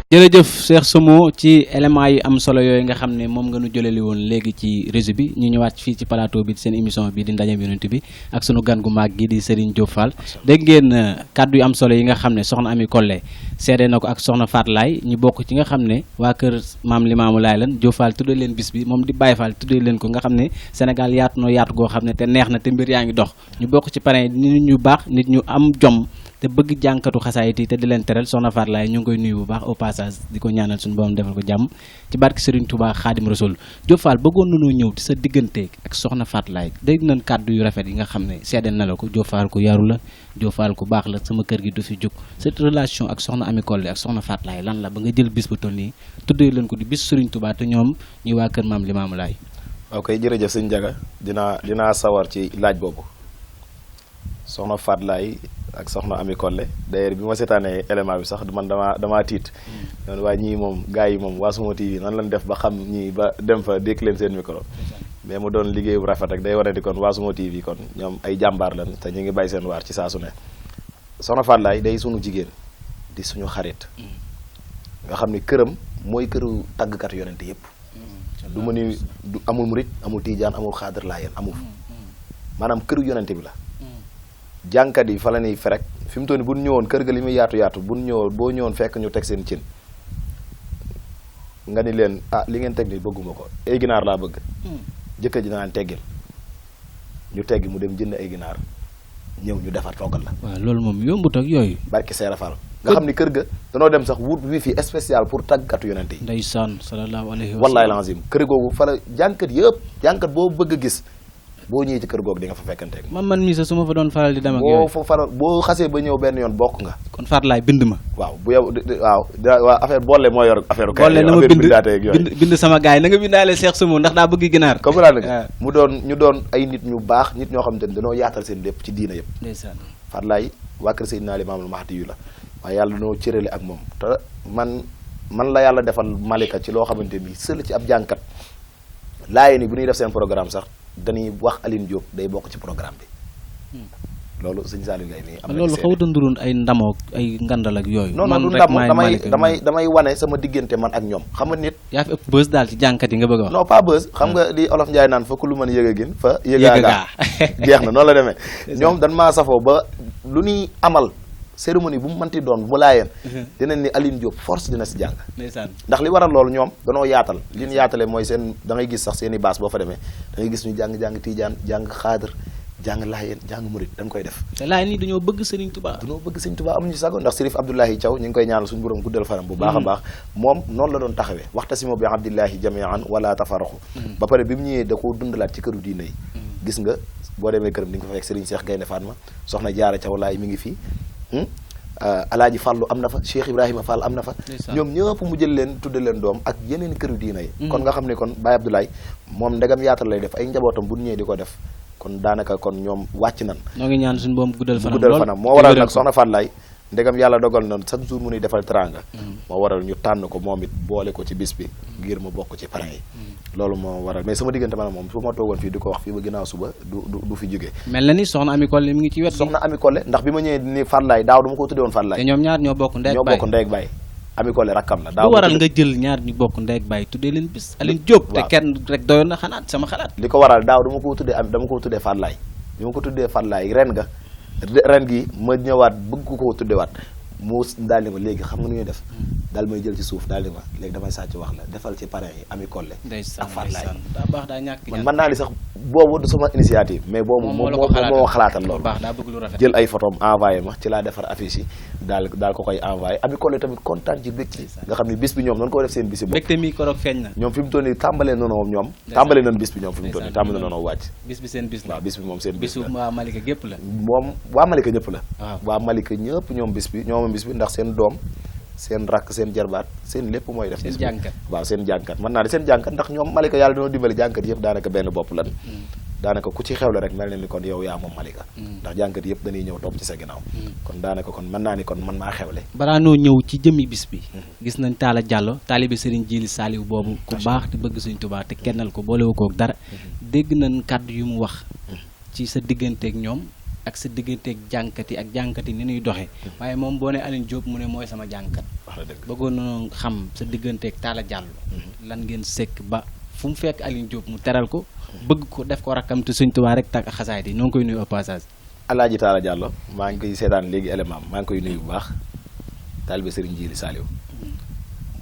jërëjëf Cheikh Somo ci éléments yi am solo yooyu nga xam ne moom nga nu jëlali woon léegi ci réseau bi ñu ñëwaat fii ci plateau bi seen émission bi di ndaje yonent bi ak sunu gan gu mag gi di Serigne Diop Fall dégg ngeen kàddu yu am solo yi nga xam ne soxna Ami Collé seede na ko ak soxna Fatou Laye ñu bokk ci nga xam ne waa kër maam Limaamu Laay lan Diop Fall tuddee leen bis bi moom di Baye Fall tuddee leen ko nga xam ne Sénégal yaatu na yaatu goo xam ne te neex na te mbir yaa ngi dox ñu bokk ci parrain nit ñu baax nit ñu am jom te bëgg jànkatu xasaayit yi te di leen teral soxna Fatou Laye ñu ngi koy nuyu bu baax au passage di ko ñaanal suñu borom defal ko jàmm ci barke Serigne Touba Khadim Rasoul Diop Fall bëggoon nañoo ñëw ci sa diggante ak soxna Fatou Laye dégg nañ kàddu yu rafet yi nga xam ne seedeel na la ko Diop Fall ku yaru la Diop Fall ku baax la sama kër gi du fi jóg cette relation ak soxna Ami Collé ak soxna Fatou Laye lan la ba nga jël bis bu toll nii tuddee leen ko di bis Serigne Touba te ñoom ñuy waa kër maam Limaamu Laay. ok jërëjëf sëñ Ndiaga dinaa sawar ci laaj boobu soxna Fatou Laye ak soxna Ami Collé d'ailleurs bi ma seetaanee élément bi sax man damaa tiit noonu waaye ñii moom gars yi moom waa Suma TV nan lañ def ba xam ñii ba dem fa dékk leen seen micro mais mu doon liggéey bu rafet rek day war a di kon waa Suma TV kon ñoom ay jàmbaar lan te ñu ngi bay seen waar ci saa su ne soxna Fatou Laye day sunu jigéen di suñu xarit nga xam ni këram mooy këru tàggkat yonente yëpp du ma ni amul murit amul tiijaan amul xaadar laayeen amul maanaam këru yonente bi la jànkat yi fa la ñuy ferek fi mu toll nii bu ñu ñëwoon kër ga li muy yaatu yaatu bu ñu ñëwoon boo ñëwoon fekk ñu teg seen cin nga ni leen li ngeen teg ni bëgguma ko ay ginaar laa bëgg jëkkër ji naan teggil ñu teggi mu dem jënd ay ginaar ñëw ñu defar toggal la. waaw loolu moom yombut ak yooyu. barki Seera Fall nga xam ni kër ga danoo dem sax wut wifi spécial pour tàggatu yonente yi. ndeysaan sallallahu alayhi wa sallam wallaay lazim kër googu fa la jànkat yëpp jànkat boo bëgg a gis. boo ñëwee ci kër googu di nga fa fekkante man mii sax su ma fa doon faral di dem ak yooyu boo xasee ba ñëw benn yoon bokk nga kon Fatou Laye bind ma waaw bu yow waaw affaire boole moo yor affaire boole na ma bind sama gars yi na nga bindaale Cheikh Somo ndax daa bëgg ginaar comprendre nga mu doon ñu doon ay nit ñu baax nit ñoo xamante ne dañoo yaatal seen lépp ci diina yëpp ndeysaan Fatou Laye waa kër Seydina Limaamul Mahdi yu la waaye yàlla dañoo cërale ak moom te man la yàlla defal malika ci loo xamante ni sël ci ab jànkat laaye ni bu ñuy def seen programme sax dañuy wax Aline Diop day bokk ci programme bi loolu sëñ Saliou Gueye nii am na loolu xaw danduroon ay ndamoo ay ngandal ak yooyu non du ndam damay wane sama diggante man ak ñoom xam nga nit yaa fi ëpp bës daal ci jànkat yi nga bëgg a wax non pas bës xam nga di olof Njaay naan fa ku lu mën yëg a gin fa yëgaagaa jeex na noonu la demee ñoom dañ maa safoo ba lu ñuy amal cérémonie bu mu mënti doon bu laayeen dinañ ni Aline Diop force dina si jàng ndax li waral loolu ñoom danoo yaatal li ñu yaatale mooy seen da ngay gis sax seen i baas boo fa demee da ngay gis ñu jàng tiijaan jàng xaadar jàng laayeen jàng murit dañ koy def te laayeen nii dañoo bëgg Serigne Touba amuñu sago ndax Sérif Abdoulahi Thiaw ñu ngi koy ñaanal suñu borom guddal faram bu baax a baax moom noonu la doon taxawee waxtasimu bi abdillahi jamian wala tafaraxu ba pare bi mu ñëwee da koo dundalaat ci këru diine yi gis nga boo demee këram di nga fa fekk Serigne Cheikh Gaynde Fatma soxna Jaara Thiaw Laay mi ngi fii Alaaji Fàllu am na fa Cheikh Ibrahima Fall am na fa ñoom ñëpp mu jël leen tudde leen doom ak yeneen këru diina yi kon nga xam ne kon Baye Abdoulaye moom ndegam yaatal lay def ay njabootam bu ñëwee di ko def kon daanaka kon ñoom wàcc nan noo ngi ñaan suñu boom guddal fanam moo waral nag soxna Fatou Laye ndegam yàlla dogal na chaque jour mu nuy defal teranga moo waral ñu tànn ko moom it boole ko ci bis bi ngir mu bokk ci parrain yi loolu moo waral mais sama diggante maanaam moom su ma toogoon fii di ko wax fii ba ginnaaw suba du fi jógee mel na ni soxna Ami Collé mi ngi ci wet soxna Ami Collé ndax bi ma ñëwee ni Fatou Laye daaw dama ko tudde woon Fatou Laye te ñoom ñaar ñoo bokk ndey ak baay Ami Collé rakkam la daaw lu waral nga jël ñaar ñu bokk ndey ak baay tuddee leen bis Aline Diop te kenn rek doyoon na xalaat sama xalaat li ko waral daaw dama ko tuddee Fatou Laye bi ma ko tuddee Fatou Laye ren gi ma ñëwaat bëgg ko tuddewaat mu daal ni ma léegi xam nga nu ñuy def daal may jël ci suuf daal ni ma léegi damay sàcc wax la defal ci parrain yi Ami Collé ak Fatou Laye daa baax daa ñàkk man mën naa ni sax boobu du sama initiative mais boobu moo xalaatal loolu jël ay photom envoyé ma ci laa defar affiche yi daal ko koy envoyé Ami Collé tamit kontaan ci bég ci nga xam ne bis bi ñoom noonu ko def seen bis bi bégte mi korok feeñ na ñoom fi mu toll nii tàmbalee noonu ñoom tàmbalee nañ bis bi ñoom fi mu toll nii tàmbalee noonu wàcc bis bi seen bis la waaw bis bi moom seen bis la waa Malika gépp la moom waa Malika ñëpp la waa Malika ñëpp ñoom bis bi ñoom bis bi ndax seen doom seen rakk seen jarbaat seen lépp mooy def seen jànkat waaw seen jànkat mën naa di seen jànkat ndax ñoom Malika yàlla dañoo dimbali jànkat yëpp daanaka benn bopp lan daanaka ku ci xewle rek mel na ni kon yow yaa moom Malika ndax jànkat yëpp dañuy ñëw topp ci sa ginnaaw kon daanaka kon mën naa ni kon man maa xewle. balaa noo ñëw ci jëmmi bis bi gis nañ Talla Diallo taalibe Serigne Djily Saliou boobu ku baax te bëgg Serigne Touba te kennal ko boolewu kook dara dégg nañ kàddu yu mu wax ci sa digganteeg ñoom ak sa digganteeg jànkat yi ak jànkat yi ni ñuy doxee waaye moom boo ne Aline Diop mu ne mooy sama jànkat. wax na dëgg bëggoon na xam sa digganteeg Talla Diallo lan ngeen sekk ba fu mu fekk Aline Diop mu teral ko bëgg ko def ko rakkam te Sëñ Tuubaa rek tak xasaay di ñoo ngi koy nuyu au passage. Alaaji Talla Diallo maa ngi koy seetaan léegi élément maa ngi koy nuyu bu baax taalibe Serigne Djily Saliou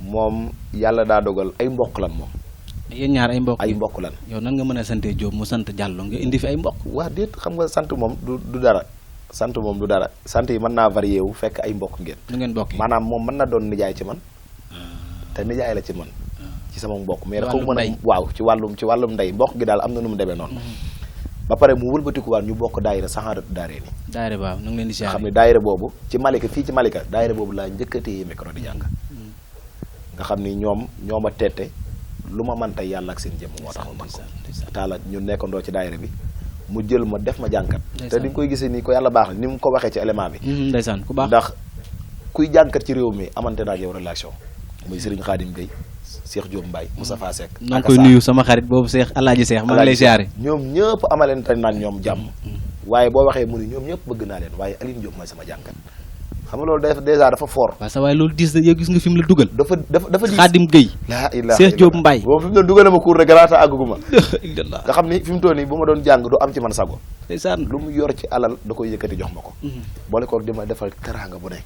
moom yàlla daa dogal ay mbokk lan moom. yéen ñaar ay mbokk lan. yow nan nga mën a sante Diop mu sant Diallo nga indi fi ay mbokk. waa déet xam nga sant moom du dara sant moom du dara sant yi mën naa varié wu fekk ay mbokk ngeen. nu ngeen bokkee maanaam moom mën na doon nijaay ci man te nijaay la ci man. ci sama mbokk mais dafa mën a waaw ci wàllum ndey mbokk gi daal am na nu mu demee noonu ba pare mu wëlbatikuwaat ñu bokk daayira Saxaadatu Daarayni daayira waaw nu ngi leen di siyaare xam ne daayira boobu ci Malika fii ci Malika daayira boobu laa njëkkatee micro di jàng nga xam ni ñoo ma tette lu ma mën tey yàlla ak seen jëmm moo tax ma mën ko Talla ñu nekkandoo ci daayira bi mu jël ma def ma jànkat te di nga koy gisee nii ko yàlla baax na ni mu ko waxee ci élément bi ndeysaan ku baax ndax kuy jànkat ci réew mi amante naa ak yow relation muy Serigne Khadim Gueye Cheikh Diop Mbaye Moustapha Seck maa ngi koy nuyu sama xarit boobu Cheikh Alaaji Cheikh maa ngi lay siyaare ñoom ñëpp amalente naan ñoom jàmm waaye boo waxee mu ni ñoom ñëpp bëgg naa leen waaye Aline Diop mooy sama jànkat xam nga loolu dèjà dafa fort waaw sa waaye loolu diis na yow gis nga fi mu la dugal dafa diis Khadim Gueye laa ilaaha Cheikh Diop Mbaye boobu fi mu doon dugal na ma cour de grâce àgguguma nga xam ni fi mu toll nii bu ma doon jàng du am ci man sago ndeysaan lu mu yor ci alal da koy yëkkati jox ma ko boole ko di ma defal teraanga bu ne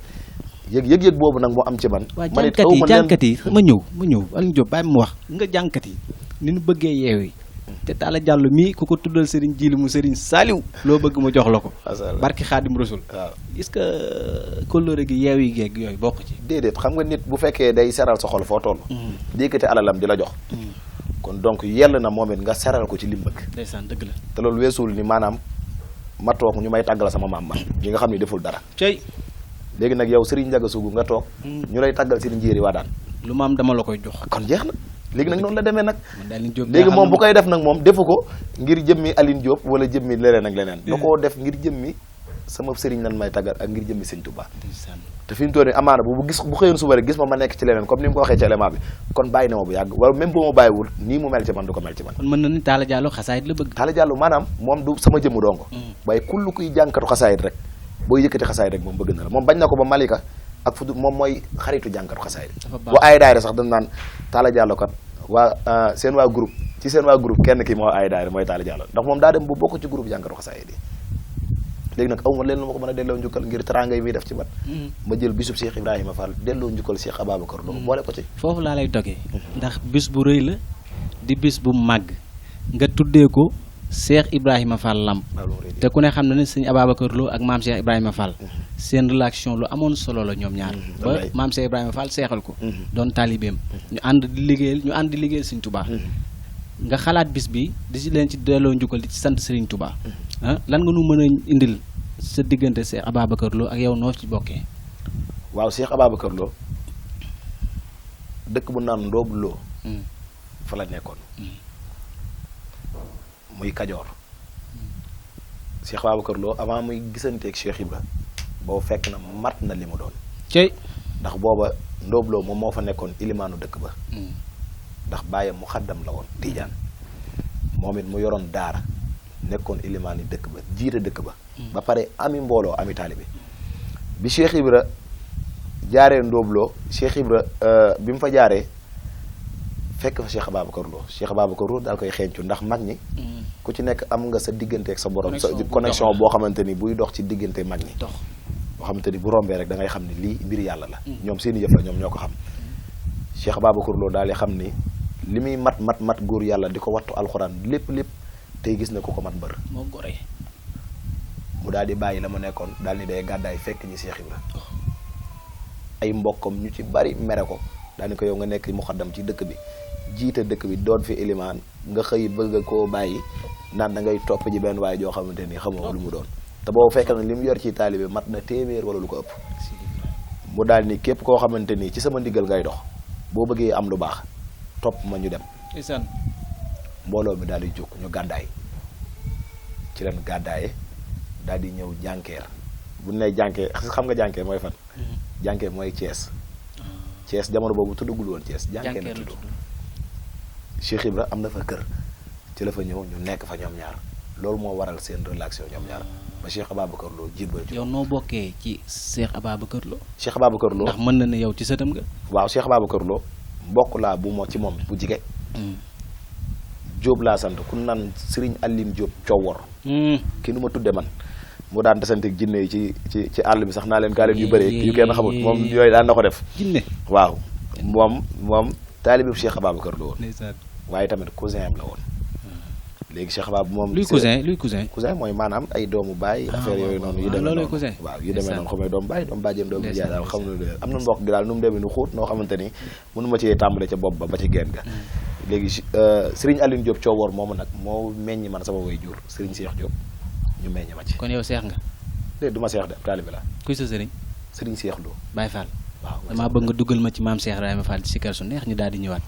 yëg boobu nag moo am ci man waaw jànkat yi ma ñëw Aline Diop bàyyi mu wax nga jànkat yi ni ñu bëggee yeewi te Talla Diallo mii ku ko tuddal Serigne Djily mu Serigne Saliou loo bëgg ma jox la ko barki Xaadim Rasul waaw est-ce que kóllëre gi yeewi geeg yooyu bokk ci déedéet xam nga nit bu fekkee day seral sa xol foo toll dékkati alalam di la jox kon donc yell na moom it nga seral ko ci lim bëgg ndeysaan dëgg la te loolu weesuwul ni maanaam ma toog ñu may tàggal sama maam man ñi nga xam ne deful dara léegi nag yow Serigne Ndiaga Sougou nga toog ñu lay tàggal Serigne Njéeri waa daan lu ma am dama la koy jox kon jeex na léegi nag noonu la demee nag léegi moom bu koy def nag moom defu ko ngir jëmmi Aline Diop wala jëmmi leneen ak leneen da koo def ngir jëmmi sama Serigne lan may tàggal ak ngir jëmmi Serigne Touba te fi mu toll nii amaana bu xëyoon suba rek gis ma nekk ci leneen comme ni mu ko waxee ci élément bi kon bàyyi na ma bu yàgg wala même boo ma bàyyiwul nii mu mel ci man du ko mel ci man kon mën na ni Talla Diallo xasaayit la bëgg Talla Diallo maanaam moom du sama jëmmu dongo waaye kull kuy jànkatu xasaayit rek boo yëkkati xasaayit rek moom bëgg na la moom bañ na ko ba Malika ak fu moom mooy xaritu jànkatu xasaayit bu ay daayira sax dañ naan Talla Diallo kat waa seen waa groupe kenn ki moo ay daayira mooy Talla Diallo ndax moom daa dem bu bokk ci groupe jànkatu xasaayit yi léegi nag aw ma leen lu ma ko mën a delloo njukkal ngir teranga yi muy def ci man ma jël bisub Cheikh Ibrahima Fall delloo njukkal Cheikh Ababacar Lo boole ko ci foofu laa lay dogee ndax bis bu rëy la di bis bu màgg nga tuddee ko Cheikh Ibrahima Fall Lamp te ku ne xam na ne sëñ Ababacar Lo ak maam Cheikh Ibrahima Fall seen relation lu amoon solo la ñoom ñaar ba maam Cheikh Ibrahima Fall seexal ko doon taalibeem ñu ànd di liggéeyal sëñ Touba nga xalaat bis bi di si leen ci delloo njukkal di ci sant Serigne Touba lan nga nu mën a indil sa diggante Cheikh Ababacar Lo ak yow noo ci bokkee waaw Cheikh Ababacar Lo dëkk bu naan Ndoobu Lo fa la nekkoon muy Kajoor Cheikh Ababacar Lo avant muy gisanteeg Cheikh Ibra boobu fekk na mat na li mu doon cey ndax booba Ndoobu Lo moom moo fa nekkoon ilimaanu dëkk ba ndax bàyyam mu xaddam la woon Tiijaan moom it mu yoroon daara nekkoon ilimaani dëkk ba jiite dëkk ba ba pare ami mbooloo ami taalibe bi Cheikh Ibra jaaree Ndoobu Lo Cheikh Ibra bi mu fa jaaree fekk fa Cheikh Ababacar Lo daal koy xeeñcu ndax mag ñi ku ci nekk am nga sa diggante ak sa borom sa connexion boo xamante ni buy dox ci diggante mag ñi boo xamante ni bu rombee rek da ngay xam ni lii mbir yàlla la ñoom seeni yëf la ñoom ñoo ko xam Cheikh Ababacar Lo daal di xam ni li muy mat góor yàlla di ko wattu alxuraan lépp tey gis na ko man bër moo gore mu daal di bàyyi la ma nekkoon daal ni day gàddaay fekk ñi Cheikh Ibra ay mbokkam ñu ci bari mere ko daal ni ko yow nga nekk muxaddam ci dëkk bi jiite dëkk bi doon fi ilimaan nga xëy bëgg koo bàyyi naan da ngay topp ji benn waaye joo xamante ni xamoo lu mu doon te boobu fekk na li mu yor ci taalibe mat na téeméer wala lu ko ëpp mu daal ni képp koo xamante ni ci sama ndigal ngay dox boo bëggee am lu baax topp ma ñu dem mbooloo mi daal di jóg ñu gàddaay ci leen gàddaaye daal di ñëw jànkeer bu ne jànkeer xam nga jànkeer mooy fan jànkeer mooy Thiès Thiès jamono boobu tuddugul woon Thiès jànkeer la tudd Cheikh Ibra am na fa kër ci la fa ñëw ñu nekk fa ñoom ñaar loolu moo waral seen relation ñoom ñaar ba Cheikh Ababacar Lo jiit ba yow noo bokkee ci Cheikh Ababacar Lo Cheikh Ababacar Lo ndax mën na ne yow ci sëtam nga waaw Cheikh Ababacar Lo mbokk laa bu moo ci moom bu jige Diop laa sant ku naan Serigne Alim Diop Coowor ki nu ma tudde man mu daan desanteeg jinne yi ci àll bi sax naa leen kaa leen yu bëree yu kenn xamul moom yooyu daan na ko def jinne waaw moom taalibe Cheikh Ababacar Lo woon waaye tamit cousin am la woon léegi Cheikh Abab moom luy cousin mooy maanaam ay doomu baay affaire yooyu noonu yu demee noonu cousin waaw yu demee noonu xamee doomu baay doomu bàjjen doomu jaay daal xam na am na mbokk gi daal nu mu demee nu xóot noo xamante ni mënu ma ci tàmbale ca bopp ba ci genn ga léegi Serigne Aline Diop Coowor moomu nag moo meññi man sama way jur Serigne Cheikh Diop ñu meññi ma ci kon yow seex nga léegi du ma seex de ab taalibe la kuy sa Serigne Cheikh Lo Baye Fall waaw damaa bëgg nga dugal ma ci maam Cheikh Ibrahima Fall ci sikar su neex ñu daal di ñëwaat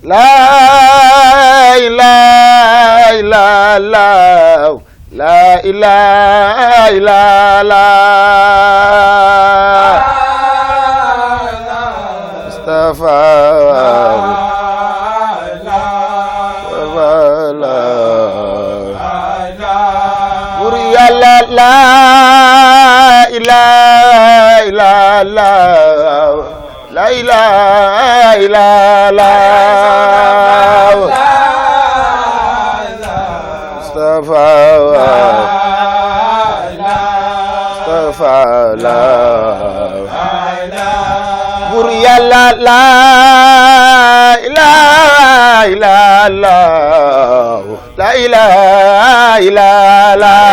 laa ilaaha illallaah laa ilaaha illallaah Mustafa bur Yàlla laa ilaaha illallaah la ilaha illallah Mustafa la bur Yàlla la ilaha illallah la ilaha illallah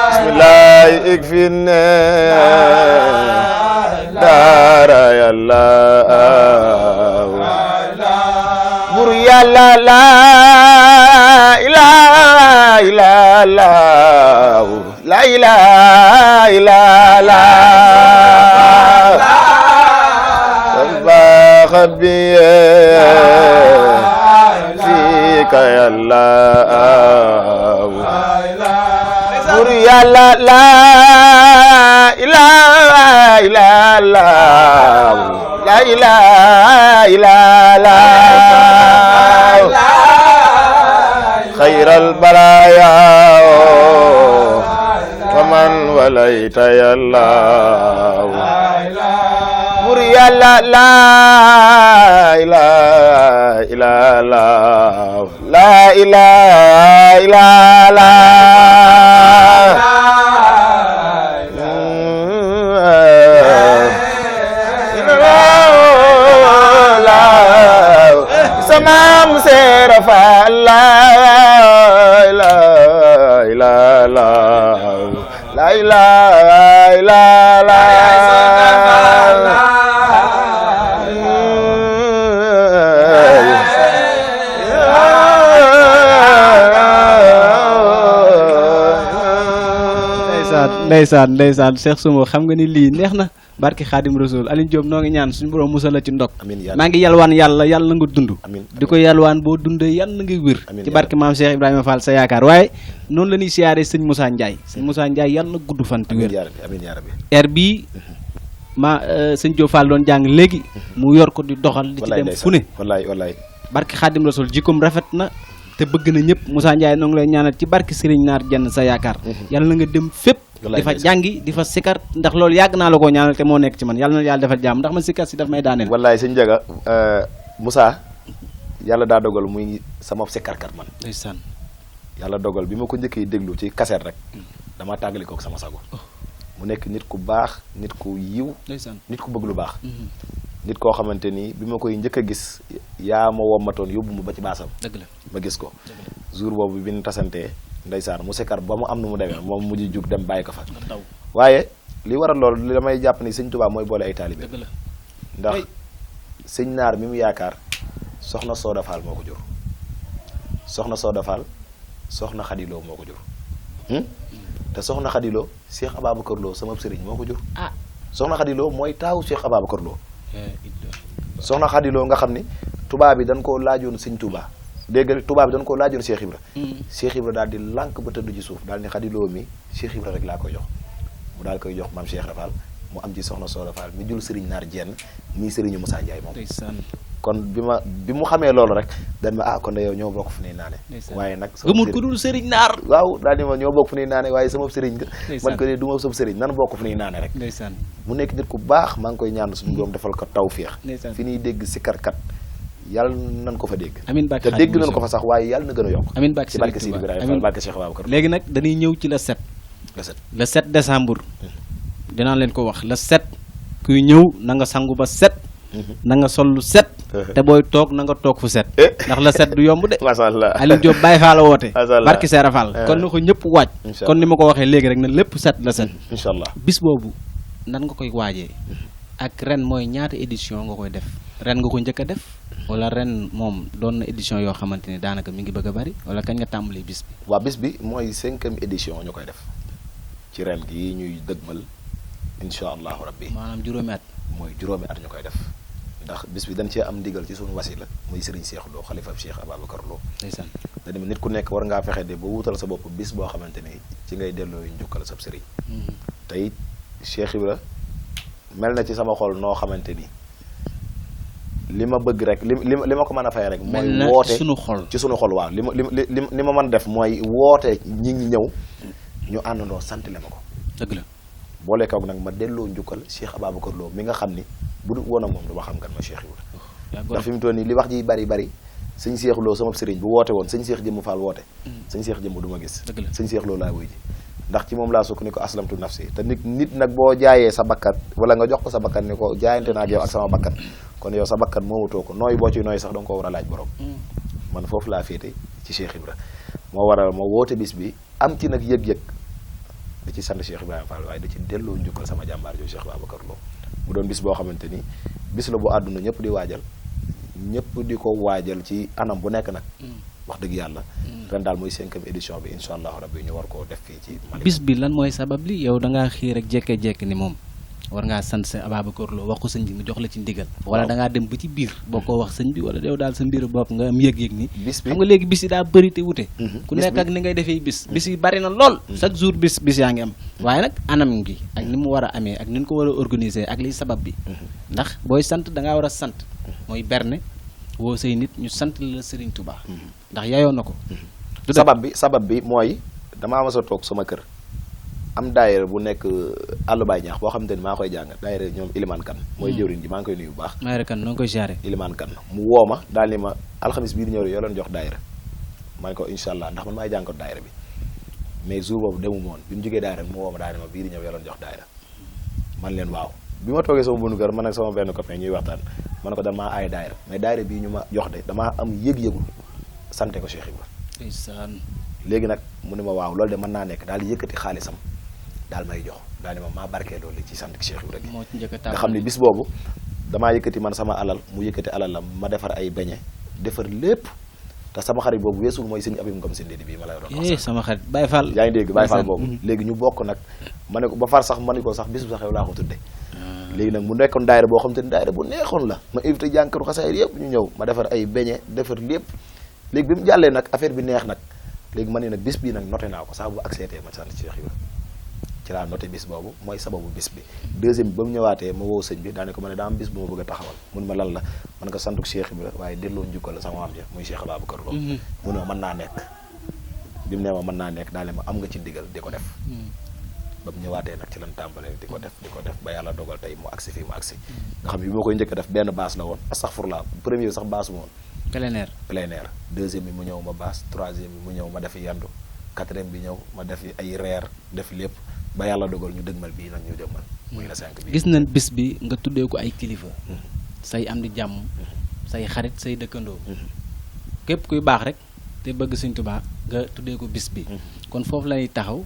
bismillah ikfina dara Yàlla bur Yàlla la ilaha illallah la ilaha illallah sabaqat bi fika Yàlla bur Yàlla la ilaha illallah la ilaha illallah khairal baraya wa man walayta Yàlla bur Yàlla la ilaha illallah la ilaha illallah samam Seera Faal la ilaha illallah la ilaha illallah ndeysaan Cheikh Somo xam nga ni lii neex na barki Xaadim Rasul Aliou Diop noo ngi ñaan suñu borom musal la ci ndog maa ngi yalwaan yàlla na nga dund di ko yalwaan boo dundee yàlla na nga wér ci barki maam Cheikh Ibrahima Fall sa yaakaar waaye noonu la ñuy siyaaree sëñ Moussa Ndiaye yàlla na gudd fan te wér air bii sëñ Diop Fall doon jàng léegi mu yor ko di doxal di ci dem fu ne wallaay barki Xaadim Rasul jikkoom rafet na te bëgg na ñëpp Moussa Ndiaye noo ngi lay ñaanal ci barki Serigne Naar Jenn sa yaakaar yàlla na nga dem fépp di fa jàngi di fa sikar ndax loolu yàgg naa la koo ñaanal te moo nekk ci man yàlla na yàlla defal jàmm ndax man sikar si daf may daaneel wallaay sëñ Njaga Moussa yàlla daa dogal muy sama sikarkat man ndeysaan yàlla dogal bi ma ko njëkkee déglu ci kaseet rek dama tàggali kook sama sago mu nekk nit ku baax nit ku yiw ndeysaan nit ku bëgg lu baax nit koo xamante ni bi ma koy njëkk a gis yaa ma wommatoon yóbbu ma ba ci baasam dëgg la ma gis ko jour boobu bi ñu tasantee ndeysaan mu sikar ba mu am nu mu demee moom mujj jug dem bàyyi ko fa waaye li waral loolu li damay jàpp ni sëñ Tuubaa mooy boole ay taalibe ndax sëñ Naar mi mu yaakaar soxna Sooda Fall moo ko jur soxna Sooda Fall soxna Xadiloo moo ko jur te soxna Xadiloo Cheikh Ababacar Lo sama sëriñ moo ko jur soxna Xadiloo mooy taawu Cheikh Ababacar Lo soxna Xadiloo nga xam ni tubaab bi dañ koo laajoon sëñ Tuubaa dégg tubaab bi dañ ko laajoon Cheikh Ibra Cheikh Ibra daal di lànk ba tëdd ci suuf daal ni xadiloo mi Cheikh Ibra rek laa koy jox mu daal koy jox maam Cheikh Rafal mu am ci soxna Soora Fall mi jul sëriñ Naar Jenn muy sëriñu Moussa Ndiaye moom kon bi mu xamee loolu rek dañ ma kon da yow ñoo bokk fu nuy naane waaye nag gëmul ku dul sëriñ Naar waaw daal di ma ñoo bokk fu nuy naane waaye sama sëriñ nga man ko dee du ma sab sëriñ nan bokk fu nuy naane rek mu nekk nit ku baax maa ngi koy ñaan suñu borom defal ko tawféex fi ñuy dégg si karkat yàlla nan ko fa dégg te dégg nañ ko fa sax waaye yàlla na gën a yokk amiin ci barke Sidi Ibrahima Fall barke Cheikh Babacar léegi nag dañuy ñëw ci le 7 décembre dinaa leen ko wax le 7 kuy ñëw na nga sangu ba set na nga sol lu set te booy toog na nga toog fu set ndax le 7 du yomb de masha Allah Aliou Diop Baye Fall la woote barki Seera Fall kon na ko ñëpp waaj kon ni ma ko waxee léegi rek na lépp set le 7 incha allah bis boobu nan nga koy waajee ak ren mooy ñaata édition nga koy def ren nga ko njëkk a def wala ren moom doon na édition yoo xamante ni daanaka mi ngi bëgg a bari wala kañ nga tàmbali bis bi waaw bis bi mooy 5e édition ñu koy def ci ren gi ñuy dëgmal incha allahu rabbi maanaam juróomi at mooy juróomi at ñu koy def ndax bis bi dañ cee am ndigal ci suñu wasila muy Serigne Cheikh Lo xalifa Cheikh Ababacar Lo ndeysaan dañu nit ku nekk war ngaa fexe de ba wutal sa bopp bis boo xamante ni ci ngay delloo yu njukkal sab sëriñ tey Cheikh Ibra mel na ci sama xol noo xamante ni li ma bëgg rek li ma ko mën a fay rek mooy woote ci sunu xol waaw li ma mën def mooy woote ñi ngi ñëw ñu àndandoo sant le ma ko dëgg la boole kaw nag ma delloo njukkal Cheikh Ababacar Lo mi nga xam ni bu dul woon ak moom du ma xam kan ma Cheikh Ibra ndax fi mu toll nii li wax ji bari sëñ Cheikh Lo sama sëriñ bu woote woon sëñ Cheikh Jëmm Fall woote sëñ Cheikh Jëmm du ma gis sëñ Cheikh Lo laa wuy ji ndax ci moom laa sukk ni ko aslamtu nafsi te nit nag boo jaayee sa bakkat wala nga jox ko sa bakkat ni ko jaayante naa ak yow ak sama bakkat kon yow sa bakkat moomutoo ko nooy boo ci nooy sax danga ko war a laaj borom man foofu laa féete ci Cheikh Ibra moo waral ma woote bis bi am ci nag yëg-yëg da ci sant Cheikh Ibrahima Fall waaye da ci delloo njukkal sama jàmbaar jooju Cheikh Babacar Lo mu doon bis boo xamante ni bis la bu àdduna ñëpp di waajal ñëpp di ko waajal ci anam bu nekk nag wax dëgg yàlla ren daal mooy 5e édition bi incha allahu rabbi ñu war koo def fii ci Mali bis bi lan mooy sabab li yow da ngaa xii rek jekkee-jekk ni moom war ngaa sant sa Ababacar Lo wax ko sëñ bi mu jox la ci ndigal wala da ngaa dem ba ci biir boo ko wax sëñ bi wala yow daal sa mbir bopp nga am yëg-yëg ni bis bi xam nga léegi bis yi daa bëri te wute ku nekk ak ni ngay defee bis yi bari na lool chaque jour bis yaa ngi am waaye nag anam gi ak ni mu war a amee ak ni ñu ko war a organiser ak liy sabab bi ndax booy sant da ngaa war a sant mooy berne woo say nit ñu sant la Serigne Touba ndax yayoo na ko sabab bi mooy damaa mas a toog sama kër am daayira bu nekk àllu baay ñaax boo xamante ni maa koy jàng daayira ñoom Iliman Kan mooy jëwriñ ji maa ngi koy nuyu bu baax Mayra Kan noo ngi koy jaare Iliman Kan mu woo ma daal ni ma alxamis bii di ñëw yoo leen jox daayira ma ne ko incha allah ndax man maay jàng ko daayira bi mais jour boobu demu moon bi mu jógee daayira mu woo ma daal ni ma bii di ñëw yoo leen jox daayira man leen waaw bi ma toogee sama bunu kër man ak sama benn copain ñuy waxtaan ma ne ko damaa aay daayira mais daayira bii ñu ma jox de damaa am yëg-yëgul sante ko Cheikh Ibra léegi nag mu ne ma waaw loolu de mën naa nekk daal di yëkkati xaalisam daal may jox daal di ma maa barkee loolu ci sant Cheikh Ibra gi nga xam ne bis boobu damaa yëkkati man sama alal mu yëkkati alalam ma defar ay beñe defar lépp te sama xarit boobu weesul mooy sëñ Abib Ngom Sindidi bii ma lay doon wax sama xarit Baye Fall yaa ngi dégg Baye Fall boobu léegi ñu bokk nag ma ne ko ba far sax ma ne ko sax bis bu sax yow laa ko tudde léegi nag mu nekkoon daayira boo xam te ne daayira bu neexoon la ma invité jànkaru xasaayid yëpp ñu ñëw ma defar ay beñe defar lépp léegi bi mu jàllee nag affaire bi neex nag léegi ma ne nag bis bii nag noté naa ko saa bu accepté ma sant Cheikh Ibra ci laa noté bis boobu mooy sababu bis bi deuxième bi ba mu ñëwaatee ma woo sëñ bi daane ko ma ne daa am bis bu ma bëgg a taxawal mun ma lan la man ko santuk Cheikh Ibra waaye delloo njukkal la sama maam ja muy Cheikh Ababacar Lo mu ne ma mën naa nekk bi mu ne ma mën naa nekk daal ma am nga ci ndigal di ko def ba mu ñëwaatee nag ci lan tàmbalee di ko def ba yàlla dogal tey mu agsi fii mu agsi nga xam ne bi ma koy njëkk a def benn baas la woon astaghfirullah premier sax baas mu woon plein air deuxième bi mu ñëw ma baas troisième bi mu ñëw ma def yandu quatrième bi ñëw ma def ay reer def lépp ba yàlla dogal ñu dëgmal bii nag ñu dëgmal muy la 5 bi gis nañ bis bi nga tuddee ko ay kilifa say am di jàmm say xarit say dëkkandoo képp kuy baax rek te bëgg Sëñ Tuubaa nga tuddee ko bis bi kon foofu lay taxaw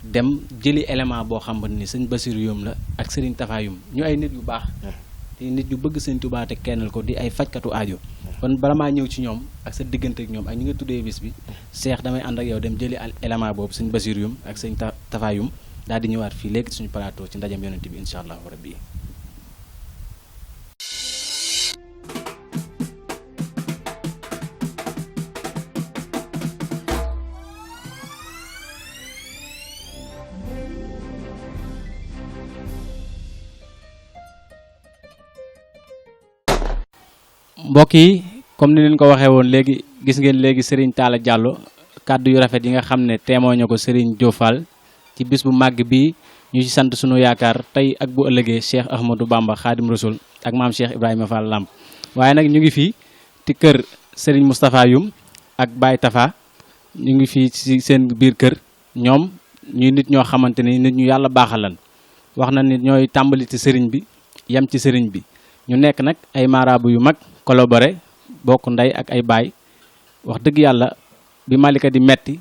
dem jëli élément boo xam ni sëñ Basiru Yum la ak Sëriñ Tafa Yum ñu ay nit yu baax te nit yu bëgg Sëñ Tuubaa te kennal ko di ay fajkatu aajo kon bala maa ñëw ci ñoom ak sa diggante ak ñoom ak ñi nga tuddee bis bi Cheikh damay ànd ak yow dem jëli élément boobu sëñ Basiru Yum ak sëñ Tafa Yum daal di ñëwaat fii léegi suñu plateau ci ndajam yonent bi incha allahu rabbi mbokk yi comme ni leen ko waxee woon léegi gis ngeen léegi Serigne Talla Diallo kàddu yu rafet yi nga xam ne témoigné ko Serigne Diop Fall ci bis bu màgg bi ñu ci sant sunu yaakaar tey ak bu ëllëgee Cheikh Ahmadou Bamba Khadim Rasoul ak maam Cheikh Ibrahima Fall Lamp waaye nag ñu ngi fii ci kër Serigne Moustapha Youm ak Baye Tafa ñu ngi fii ci seen biir kër ñoom ñuy nit ñoo xamante ni nit ñu yàlla baaxalan wax na nit ñooy tàmbali ci sëriñ bi yem ci sëriñ bi ñu nekk nag ay maaraabu yu mag collaboré bokk ndey ak ay baay wax dëgg yàlla bi Malika di metti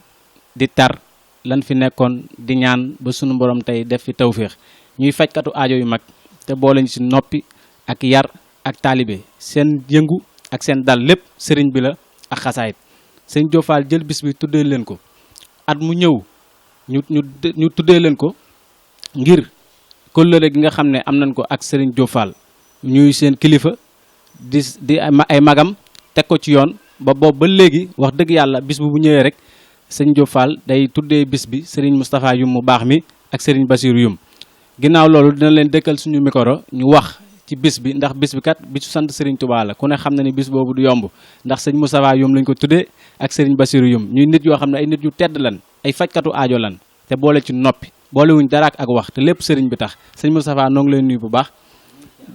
di tar lan fi nekkoon di ñaan ba sunu borom tey def fi tawféex ñuy fajkatu aajo yu mag te boole ñu ci noppi ak yar ak taalibe seen yëngu ak seen dal lépp sëriñ bi la ak xasaayit sëñ Diop Fall jël bis bi tuddee leen ko at mu ñëw ñu tuddee leen ko ngir kóllëre gi nga xam ne am nañ ko ak sëriñ Diop Fall ñuy seen kilifa di ay magam teg ko ci yoon ba boobu ba léegi wax dëgg yàlla bis bu ñëwee rek sëñ Diop Fall day tuddee bis bi sëriñ Moustapha Youm mu baax mi ak sëriñ Bassirou Youm ginnaaw loolu dina leen dëkkal suñu micro ñu wax ci bis bi ndax bis bi kat bisu sant sëriñ Touba la ku ne xam na ni bis boobu du yomb ndax sëñ Moustapha Youm lañ ko tuddee ak sëriñ Bassirou Youm ñuy nit yoo xam ne ay nit yu tedd lan ay fajkatu aajo lan te boole ci noppi boolewuñ dara ak wax te lépp sëriñ bi tax sëñ Moustapha noo ngi lay nuyu bu baax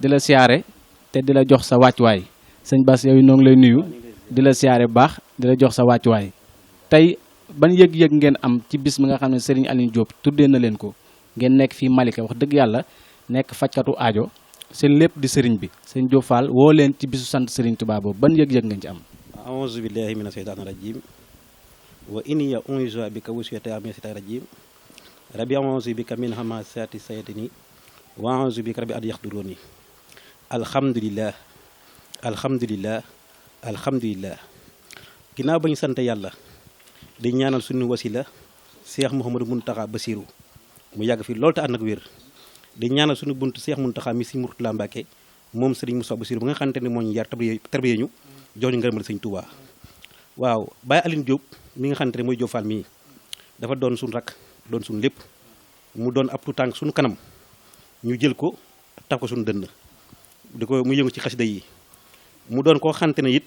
di la siyaare te di la jox sa wàccuwaay sëñ Bass yow noo ngi lay nuyu di la siyaare bu baax di la jox sa wàccuwaay tey ban yëg-yëg ngeen am ci bis bi nga xam ne Serigne Alioune Diop tuddee na leen ko ngeen nekk fii Malika wax dëgg yàlla nekk fajkatu aajo seen lépp di sëriñ bi sëñ Diop Fall woo leen ci bisu sant Serigne Touba boobu ban yëg-yëg ngeen ci am. a'uuzu billahi mina shaytaani rajiim wa inni u'iizuha bika wa zurriyyataha mina shaytaani rajiim rabbi a'uuzu bika min hamazaati sayaatiin wa a'uuzu bika rabbi an yahduruuni alhamdulillah alhamdulillah alhamdulillah ginnaaw ba ñu sant yàlla di ñaanal suñu wasila Cheikh Mouhamadou Mountakha Bassirou mu yàgg fi loolu te ànd ak wér di ñaanal suñu buntu Cheikh Mountakha mi si Mourtala Mbacke moom Serigne Moussa Bassirou ba nga xamante ne moo ñu yar tarbiye ñu jox ñu ngërëmal Sëñ Touba waaw Baye Alioune Diop mi nga xamante ne mooy Diop Fall mii dafa doon suñu rakk doon suñu lépp mu doon ab tu tànk suñu kanam ñu jël ko taf ko suñu dënn di ko mu yëngu ci xasida yi mu doon koo xamante ne it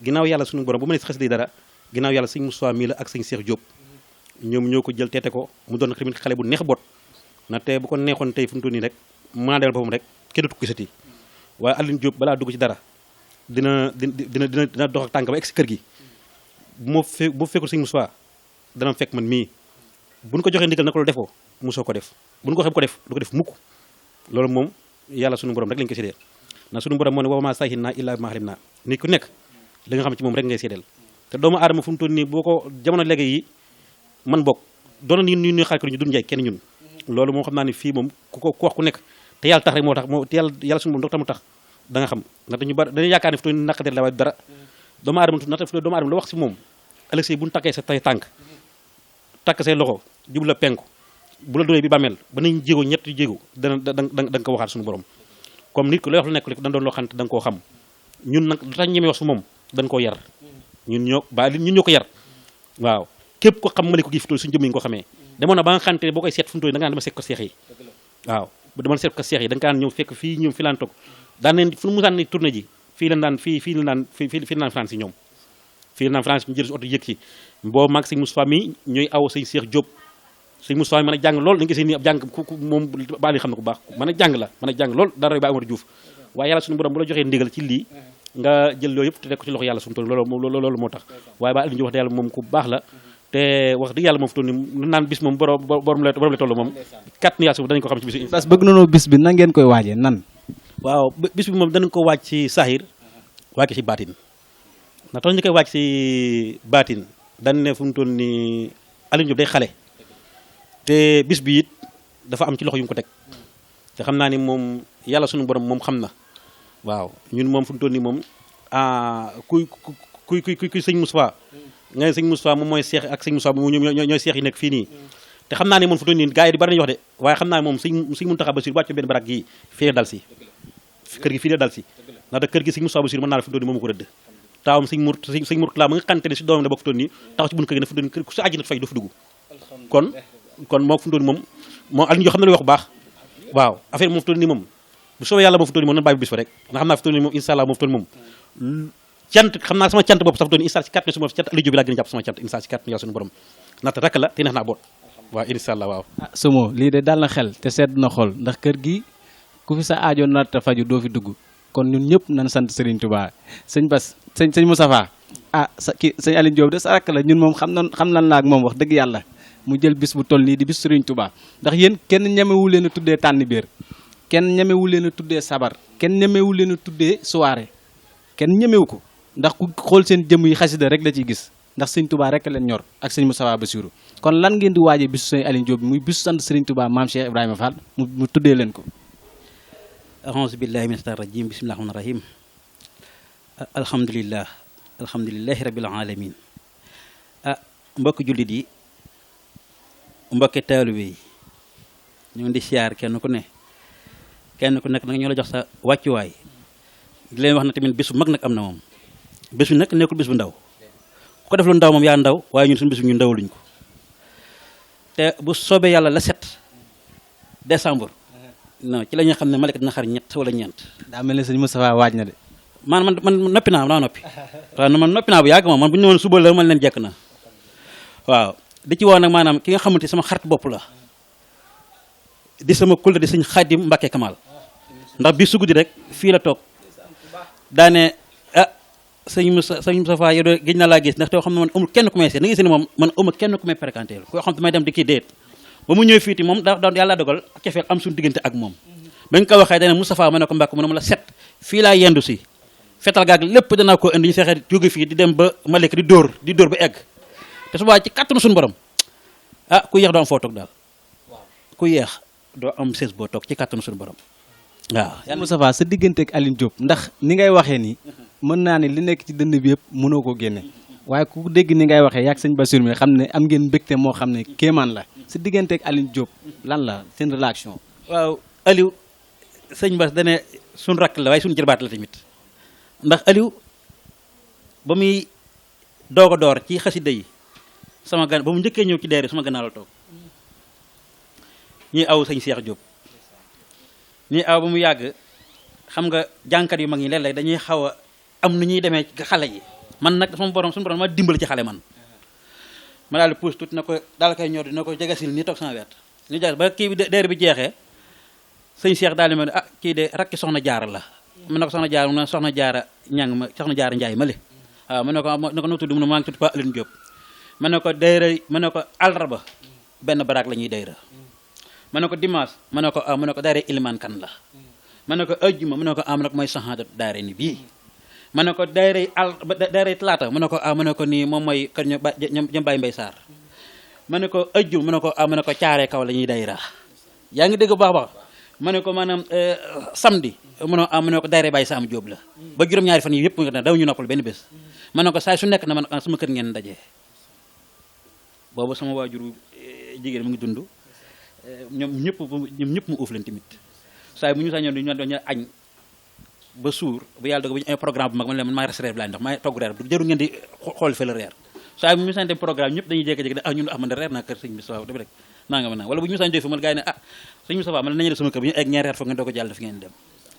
ginnaaw yàlla suñu borom bu ma ne si xasida yi dara ginnaaw yàlla sëñ Moussa mii la ak sëñ Cheikh Diop ñoom ñoo ko jël teete ko mu doon tamit xale bu neex bot na tey bu ko neexoon tey fu mu toll nii rek maandeel boppam rek kenn du ko gisati waaye Alioune Diop balaa dugg ci dara dina dox ak tànk ba egg si kër gi bu fekkul sëñ Moussa dana fekk man mii buñ ko joxee ndigal na ko def ko mosoo ko def buñ ko waxee bu ko def du ko def mukk loolu moom yàlla suñu borom rek lañ ko séddee na suñu borom moo ne wa maa shahidnaa illaa bimaa alimnaa nit ku nekk li nga xam ci moom rek ngay séddeel te doomu aadama fu mu toll nii boo ko jamono léegi yi man bokk doona ni ñu xaar ko ñu dun njaay kenn ñun loolu moom xam naa ne fii moom ku wax ku nekk te yàlla tax rek moo tax te yàlla suñu borom mu tax da nga xam ndaxte ñu bari dañuy yaakaar ne fu toll nii naqadeer la waaye dara doomu aadama ndaxte fu doomu aadama la wax si moom ëllëg si bu ñu takkee sa tay tànk takk say loxo jub la penku bu la doonee bi bàmmeel ba nañ jéego ñetti jéego da nga ko waxaat suñu borom comme nit ko lay wax lu nekk rek dañ doon loo xam ne da nga koo xam ñun nag lu tax ñemee wax su moom dañ koo yar ñun ñoo ko yar waaw képp ko xam Malika gi fi toll suñu jëm yi nga ko xamee demoon na ba nga xamante ne boo koy seet fu mu toll da nga naan dama seet ko seex yi waaw dama seet ko seex yi da nga ñëw fekk fii ñoom fi laan toog daan neen fu mu musaan ni tournée ji fii la daan France yi ñoom fii la daan France ñu jël si oto yëg ci boo mag sëñ Moustapha mi ñooy aw sëñ Cheikh Diop sëñ Moustapha mën a jàng lool dañu gisee nii ab jàng moom baali xam na ko baax mën a jàng lool dara ba Amar Diouf waaye yàlla suñu borom bu la joxee ndigal ci lii nga jël loolu yëpp te teg ko ci loxo yàlla suñu toll loolu moo tax waaye ba Alioune wax dëgg yàlla moom ku baax la te wax dëgg yàlla moom fu toll nii naan bis moom borom la toll moom kat ni yàlla dañu ko xam ci bis parce que bëgg nañoo bis bi nan ngeen koy waajee nan waaw bis bi moom danañ ko waaj ci sahir waaj ko ci baatin ndax tax ñu koy waaj ci baatin dañ ne fu mu toll nii Alioune Diop day xale te bis bi it dafa am ci loxo yu mu ko teg te xam naa ni moom yàlla suñu borom moom xam na waaw ñun moom fu mu toll nii moom kuy sëñ Moustapha nga ne sëñ Moustapha moom mooy seex ak sëñ Moustapha ñooy seex yi nekk fii nii te xam naa ne moom fu mu toll nii gars yi di bari nañu wax de waaye xam naa ne moom sëñ Mountakha Bassirou wàcc benn barak gi fii la dal si kër gi fii la dal si ndax kër gi sëñ Moustapha Bassirou mën naa la fu mu toll nii moom ko rëdd taawam sëñ Mourtala ma nga xamante ne si doomam la bokk fu mu toll nii taxaw ci bunt kër gi ne fu mu toll nii ku sa àjjana fay doo fi dugg kon moo fu mu toll nii moom Alioune Diop xam na lu wax bu baax waaw affaire moom fu mu toll nii moom bu soobee yàlla moo fi toll moom nan bàyyi bis fa rek ndax xam naa fi toll moom incha allah moo fi toll moom cant xam naa sama cant bopp sax fi toll incha ci kàttan suñu borom cant Aliou Diop bi laa gën a jàpp sama cant incha ci kàttan yàlla suñu borom natt rakk la te neex naa boot waaw incha allah waaw Somo lii de dal na xel te sedd na xol ndax kër gi ku fi sa aajo natta faju doo fi dugg kon ñun ñëpp nañ sant Serigne Touba sëñ Bass sëñ Moustapha sëñ Aliou Diop de sa rakk la ñun moom xam nan la ak moom wax dëgg yàlla mu jël bis bu toll nii di bis Serigne Touba ndax yéen kenn ñemewu leen a tuddee tànn biir kenn ñemewu leen a tuddee sabar kenn ñemewu leen a tuddee soirée kenn ñemewu ko ndax ku xool seen jëmm yi xasida rek la ciy gis ndax sëñ Touba rek leen ñor ak sëñ Moustapha Bassirou kon lan ngeen di waajee bisu sëñ Aliou Diop bi muy bisu sant Serigne Touba maam Cheikh Ibrahima Fall mu tuddee leen ko ahousu billahi min shaytaani rajim bismillahi rahmaani rahim alhamdulillahi rabbil alamin mbokki jullit yi mbokki taalibe yi ñu ngi di siyaar kenn ku nekk nag ñoo la jox sa wàccuwaay di leen wax na tamit bis bu mag nag am na moom bis bi nag nekkul bis bu ndaw ku ko def lu ndaw moom yaa ndaw waaye ñun suñu bis bi ñu ndawluñ ko te bu soobee yàlla la 7 décembre non ci la ñuy xam ne Malika dina xar 3 wala 4. daa mel ne sëñ Moustapha waaj na de man noppi naa daa noppi waaw man noppi naa bu yàgg moom man bu ñu ñëwoon suba la man leen jekk na waaw di ci woo nag maanaam ki nga xamante sama xarit bopp la di sama kulla di sëñ Xaadim Mbàkke Kamal ndax bi su guddi rek fii la toog daane sëñ Moustapha yow de géej na laa gis ndax te xam ne man amul kenn ku may seet na ngi seen moom man amul kenn ku may fréquenté koo xam te may dem di kii déet ba mu ñëw fii ti moom da yàlla dogal cofeel am suñu diggante ak moom bañ ko waxee dane Moustapha ma ne ko Mbàkke mu ne ma la 7 fii laa yendu si fetal gaag lépp danaa ko indi ñu fexe jóge fii di dem ba Malika di dóor ba egg te subaa ci kàttanu suñu borom ku yéex doo am foo toog daal ku yéex doo am sées boo toog ci kàttanu suñu borom waaw Moustapha sa diggante ak Aliou Diop ndax ni ngay waxee nii mën naa ne li nekk ci dënd bi yëpp mënoo ko génne waaye ku dégg ni ngay waxee yaag sëñ Bassirou mi xam ne am ngeen mbégte moo xam ne kéemaan la sa diggante ak Aliou Diop lan la seen relation waaw Aliou sëñ Bass dane suñ rakk la waaye suñ jërbaat la tamit ndax Aliou ba muy doog a door ci xasida yi sama gan ba mu njëkkee ñëw ci deere sama gannaaw la toog ñuy aw sëñ Cheikh Diop ñuy aw ba mu yàgg xam nga jànkat yu mag ñi léeg-léeg dañuy xaw a am nu ñuy demee ci xale yi man nag suñu borom ma dimbali ci xale man ma daal di puus tuuti na ko daal koy ñor dina ko jegesil nii toog sama wet ñu jeex ba kii bi deere bi jeexee sëñ Cheikh daal di ma ne kii de rakki soxna jaara la mu ne ko soxna jaara mu ne soxna jaara ñang ma soxna jaara njaay ma li waaw mu ne ko noo tudd mu ne maa ngi tudd Pa Alioune Diop ma ne ko dayra ma ne ko àllarba benn baraak la ñuy dayra ma ne ko dimanche ma ne ko mu ne ko dayra ilimaan kan la ma ne ko ajjuma mu ne ko mu ne ko mooy saxaada daayra ni bii ma ne ko dayra talaata mu ne ko mu ne ko nii moom mooy kër ñoom Baye Mbaye Sarr ma ne ko ajjuma mu ne ko mu ne ko caaree kaw la ñuy dayra yaa ngi dégg bu baax ma ne ko maanaam samedi mu ne ko dayra Baye Sam Diop la ba juróom-ñaari fan yi yëpp nga daw ñu noppal benn bés ma ne ko saa su nekk na man sama kër ngeen dajee boobu sama waajur jigéen mu ngi dund ñoom ñëpp mu uuf leen tamit saa bu ñu sañoon di ñu doon añ ba suur bu yàlla dogal ba ñu ay programme bu mag man leen man maa res reer bi laay ndox maa togg reer du jarul ngeen di xool fa la reer saa bu ñu sañ dem programme ñëpp dañuy jékki-jékki ñun man de reer naa kër sëñ Moustapha def rek naa nga mën naa wala bu ñu sañ def man gars yi ne sëñ Moustapha man nañu def sama kër bu ñu egg ñeenti reer foog ngeen doo ko jàll daf ngeen dem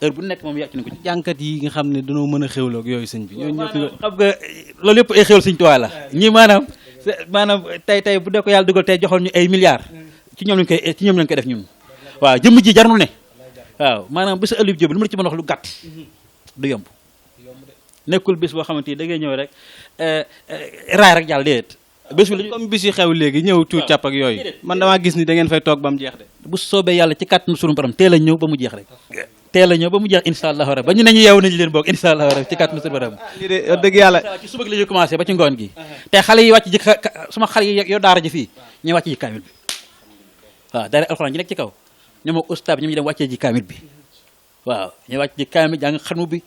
heure bu nekk moom yàcc na ko ci jànkat yi nga xam ne dañoo mën a xéwloog yooyu sëñ bi ñooñu ñëpp xam nga loolu yëpp ay xéwal sëñ Tuubaa la ñii maanaam tey bu dee ko yàlla dugal tey joxoon ñu ay milliards ci ñoom lañ koy def ñun waaw jëmm ji jarnu ne waaw maanaam bésu Aliou Diop lu ma la ci mën a wax lu gàtt du yomb nekkul bés boo xamante ni da ngay ñëw rek raay rek jàll déedéet bés bi comme bis yi xew léegi ñëw tuut càpp ak yooyu man damaa gis ni da ngeen fay toog ba mu jeex de bu soobee yàlla ci kàttanu sunu borom teel a ñëw ba mu jeex rek teel a ñëw ba mu jeex insha allahu rabbi ba ñu ne ñu yeewu nañu leen boog insha allahu rabbi ci kàttanu sunu borom lii de wax dëgg yàlla ci suba gi la ñuy commencé ba ci ngoon gi te xale yi wàcc ji sama xale yi yow daara ji fii ñu wàcc ji kaamil bi waaw daara alxuraan ji nekk ci kaw ñoom ak ustaab ñoom ñu dem wàccee ji kaamil bi waaw ñu wàcc ji kaamil jàng xarnu bi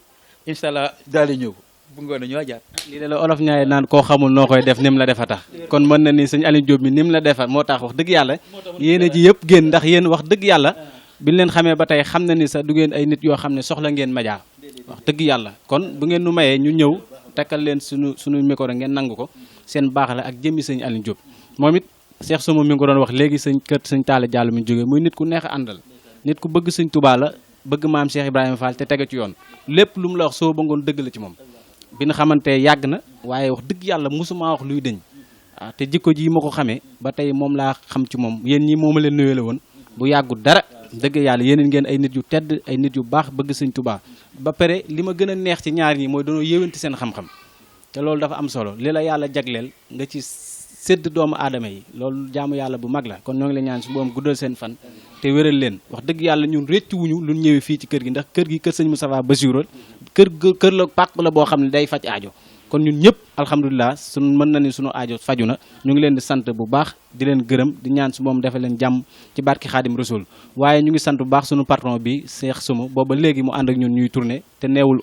insha allah daal di ñëw bu ngoon ñu waajaat lii de la olof ñaay naan koo xamul noo koy def nim la defa tax kon mën na ni sëñ Aliou Diop mi nim la defa moo tax wax dëgg yàlla yéen ji yëpp génn ndax yéen wax dëgg yàlla biñ leen xamee ba tey xam na ni sax du ngeen ay nit yoo xam ne soxla ngeen média wax dëgg yàlla kon bu ngeen nu mayee ñu ñëw takkal leen suñu micro ngeen nangu ko seen baax la ak jëmmi sëñ Aliou Diop moom it Cheikh Somo mi ngi ko doon wax léegi sëñ kër sëñ Talla Diallo mi jógee muy nit ku neex a àndal nit ku bëgg sëñ Touba la bëgg maam Cheikh Ibrahima Fall te tege ci yoon lépp lu mu la wax soo ba ngoon dëgg la ci moom bi nga xamante yàgg na waaye wax dëgg yàlla mosuma wax luy dëñ te jikko ji ma ko xamee ba tey moom laa xam ci moom yéen ñi mooma leen nuyoo la woon bu yàggut dara dëgg yàlla yéen ngeen ay nit yu tedd ay nit yu baax bëgg sëñ Tuubaa ba pare li ma gën a neex ci ñaar ñi mooy dañoo yéwanti seen xam-xam te loolu dafa am solo li la yàlla jagleel nga ci sédd doomu aadama yi loolu jaamu yàlla bu mag la kon ñoo ngi leen ñaan su boom guddal seen fan te wéral leen wax dëgg yàlla ñun réccu wuñu lu ñëwee fii ci kër gi ndax kër gi kër sëñ Moustapha Bassirou kër la pàq la boo xam ne day faj aajo kon ñun ñëpp alhamdulilah suñ mën na ni suñu aajo faju na ñu ngi leen di sant bu baax di leen gërëm di ñaan su moom defal leen jàmm ci barki Xaadim Rasul waaye ñu ngi sant bu baax suñu patron bi Cheikh Soumou booba léegi mu ànd ak ñun ñuy tourné te neewul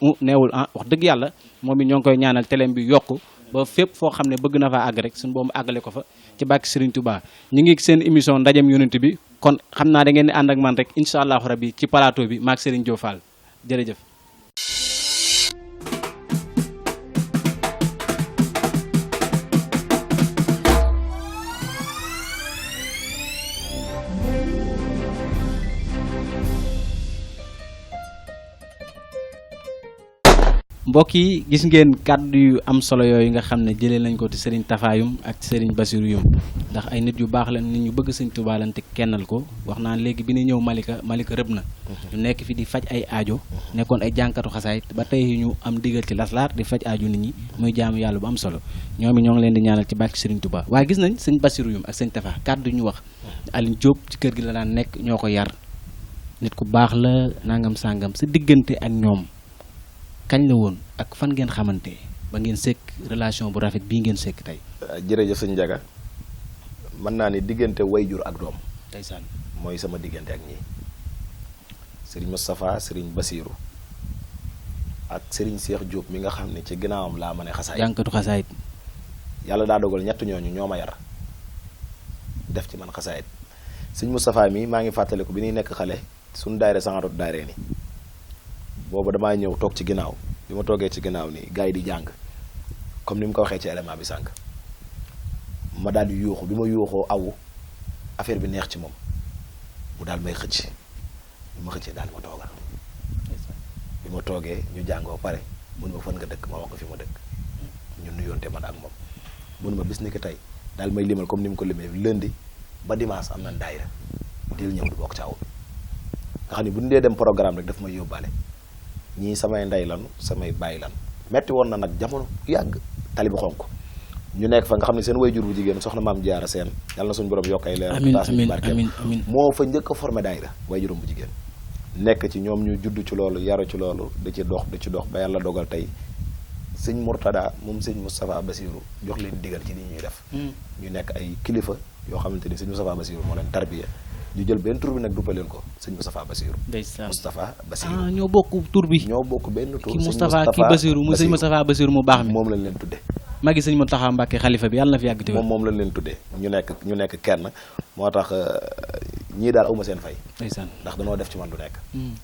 wax dëgg yàlla moom it ñoo ngi koy ñaanal téléem bi yokku ba fépp foo xam ne bëgg na faa àgg rek suñu boobu àggale ko fa ci barki Serigne Touba ñu ngi seen émission ndajem yonent bi kon xam naa da ngeen di ànd ak man rek incha allahu rabbi ci plateau bi maak Serigne Diop Fall jërëjëf. mbokk yi gis ngeen kàddu yu am solo yooyu nga xam ne jëlee nañ ko ci Serigne Tafaayum ak Serigne Bassirou Yum ndax ay nit yu baax lañ nit ñu bëgg Sëñ Tuubaa lañ te kennal ko wax naa léegi bi ñu ñëw Malika rëb na ñu nekk fi di faj ay aajo nekkoon ay jànkatu xasaayit ba tey ñu am digal ci laslaar di faj aajo nit ñi muy jaamu yàlla bu am solo ñoom it ñoo ngi leen di ñaanal ci barke Serigne Touba waaye gis nañ Sëñ Bassirou Yum ak Sëñ Tafa kàddu ñu wax Aline Diop ci kër gi la daan nekk ñoo ko yar nit ku baax la nangam sàngam sa diggante ak ñoom kañ la woon ak fan ngeen xamante ba ngeen sekk relation bu rafet bii ngeen sekk tey. jërëjëf sëñ Ndiaga mën naa ni diggante wayjur ak doom. ndeysaan mooy sama diggante ak ñii Serigne Moustapha Serigne Bassirou ak Serigne Cheikh Diop mi nga xam ne ci ginnaawam laa mën a xasaayit. jànkatu xasaayit. yàlla daa dogal ñett ñooñu ñoo ma yar def ci man xasaayit Serigne Moustapha mi maa ngi fàttaliku bi ñuy nekk xale suñu daayira sangaroot daayira ni boobu damaa ñëw toog ci ginnaaw bi ma toogee ci ginnaaw nii gars yi di jàng comme ni mu ko waxee ci élément bi sànq ma daal di yuuxu bi ma yuuxoo awu affaire bi neex ci moom mu daal may xëcc bi ma xëccee daal ma toogal bi ma toogee ñu jàngoo pare mun ma fan nga dëkk ma wax ko fi ma dëkk ñu nuyoonte man ak moom mun ma bis ni ki tey daal may limal comme ni mu ko limee lundi ba dimanche am na daayira dil ñëw du bokk ci aw bi nga xam ne bu ñu dee dem programme rek daf may yóbbaale ñii samay ndey lanu samay bàyyi lan metti woon na nag jamono yàgg tali bi xonk ñu nekk fa nga xam ne seen wayjur bu jigéen soxna maam jaara seen yàlla na suñu borom yokk ay leer taas ñu barkeem moo fa njëkk a formé daayira wayjuram bu jigéen nekk ci ñoom ñu judd ci loolu yaru ci loolu di ci dox ba yàlla dogal tey sëñ Mourtada moom sëñ Moustapha Bassirou jox leen digal ci li ñuy def ñu nekk ay kilifa yoo xamante ni sëñ Moustapha Bassirou moo leen tarbiya ñu jël benn tur bi nag duppaleen ko sëñ Moustapha Bassirou. ndeysaan Moustapha Bassirou. ñoo bokk tur bi. ñoo bokk benn tur. ki Moustapha ki Bassirou muy sëñ Moustapha Bassirou mu baax mi. moom lañ leen tuddee. magi sëñ Mountakha Mbacké xalifa bi yàlla na fi yàgg te moom lañ leen tuddee ñu nekk kenn moo tax ñii daal awma seen fay. ndeysaan ndax danoo def ci man lu nekk.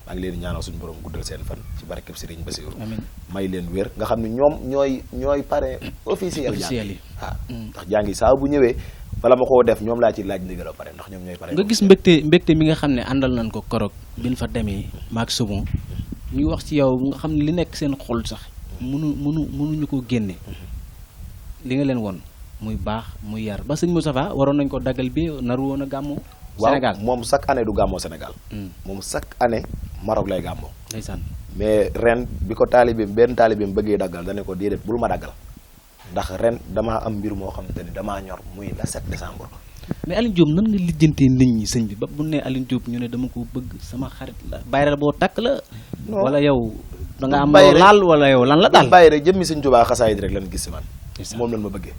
maa ngi leen di ñaanal suñu borom guddal seen fan ci barkeb Serigne Bassirou. amiin may leen wér nga xam ne ñoom ñooy parrain officiel. officiel yi waaw ndax jàngi saa bu ñëwee. bala ma koo def ñoom laa ci laaj ndigal ba pare ndax ñoom ñooy pare. nga gis mbégte mi nga xam ne àndal nañ ko korog bi ñu fa demee maag Soumou ñuy wax ci yow nga xam ne li nekk seen xol sax mënuñu ko génne li nga leen won muy baax muy yar ba sëñ Moustapha waroon nañ ko daggal bi naru woon a gàmmoo Sénégal waaw moom chaque année du gàmmoo Sénégal. moom chaque année Maroc lay gàmmoo. ndeysaan mais ren bi ko benn taalibeem bëggee daggal dane ko déedéet bul ma daggal. ndax ren damaa am mbir moo xamante ni damaa ñor muy la 7 décembre. mais Aline Diop nan nga lijjantee nit ñi sëñ bi ba bu ne Aline Diop ñu ne dama ko bëgg sama xarit la bayre boo takk la. wala yow da nga am loo laal wala yow lan la daal. bayre jëmmi sëñ Tuubaa xasaayid rek lan gis si man. moom lan ma bëggee.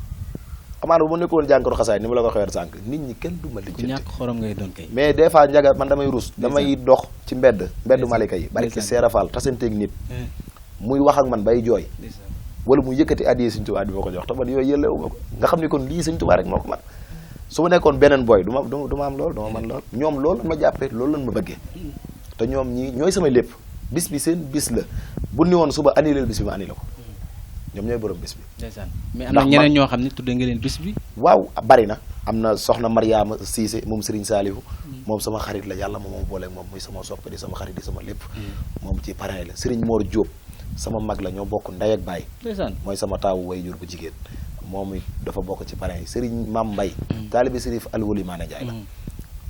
amaana bu ma nekkoon jànkatu xasaayid ni ma la ko xewer sànq nit ñi kenn du ma lijjanti. ku ñàkk xorom ngay doon kay. mais des fois Ndiaga man damay rus. damay dox ci mbeddu Malika yi. barki Seera Fall tasanteeg nit. muy wax ak man bay jooy. wala mu yëkkati addiya Sëñ Tuubaa di ma ko jox te man yooyu yëlewu ma ko nga xam ni kon lii Sëñ Tuubaa rek moo ko man su ma nekkoon beneen booy du ma am loolu du ma man loolu ñoom loolu lan ma jàppee loolu lan ma bëggee te ñoom ñii ñooy samay lépp bis bi seen bis la bu ni woon suba annulé bis bi ma annulé ko ñoom ñooy borom bis bi. ndeysaan mais am na ñeneen ñoo xam ne tuddee nga leen bis bi. waaw bari na am na soxna Mariama Cissé moom Serigne Saliou moom sama xarit la yàlla moom booleeg moom muy sama soppe di sama xarit di sama lépp moom ci parrain la Serigne Mor Diop sama mag la ñoo bokk ndey ak baay mooy sama taawu wayjur bu jigéen moom it dafa bokk ci parrain yi Serigne Mam Mbaye taalibi Serif Alwali Maane Ndiaye la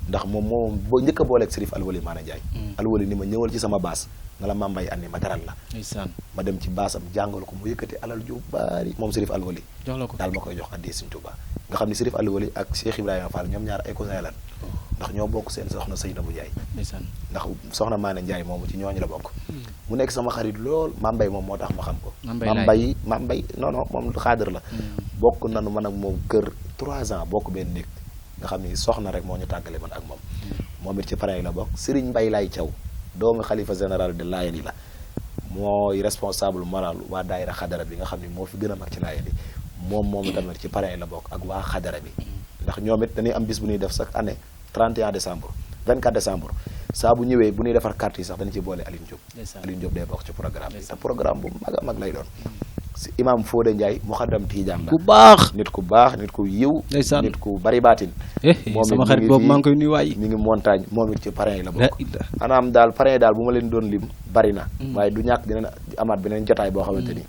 ndax moom boo njëkk a booleeg Serif Alwali Maane Ndiaye Alwali ni ma ñëwal ci sama baas nga la Mam Mbaye andi ma teral la ma dem ci baasam jàngal ko mu yëkkati alal ju bari moom Serif Alwali daal ma koy jox addee Serigne Touba nga xam ne Serif Alwali ak Cheikh Ibrahima Fall ñoom ñaar ay cousin lan ndax ñoo bokk seen soxna Seynabou Ndiaye ndax soxna Maane Ndiaye moomu ci ñooñu la bokk mu nekk sama xarit lool Mam Mbaye moom moo tax ma xam ko Mam Mbaye non moom xaadar la bokk nanu man ak moom kër 3 ans bokk benn néeg nga xam ni soxna rek moo ñu tàggale man ak moom it ci parrain yi la bokk Serigne Mbaye Laye Thiaw doomu xalifa général de Laayeen yi la mooy responsable moral waa daayira xadara bi nga xam ni moo fi gën a mag ci Laayeen yi moom tamit ci parrain yi la bokk ak waa xadara bi ndax ñoom it dañuy am bis bu ñuy def chaque année 31 décembre 24 décembre saa bu ñëwee bu ñuy defar carte yi sax dañu ci boole Aline Diop day bokk ci programme bi te programme bu mag a mag lay doon si imam Fodé Ndiaye muxaddam Tiijaan la ku baax nit ku yiw nit ku bari baatin moom sama xarit boobu maa ngi koy nuyu waay mi ngi montagne moom it ci parrain yi la bokk anaam daal parrain yi daal bu ma leen doon lim bari na waaye du ñàkk dinañ amaat beneen jotaay boo xamante ni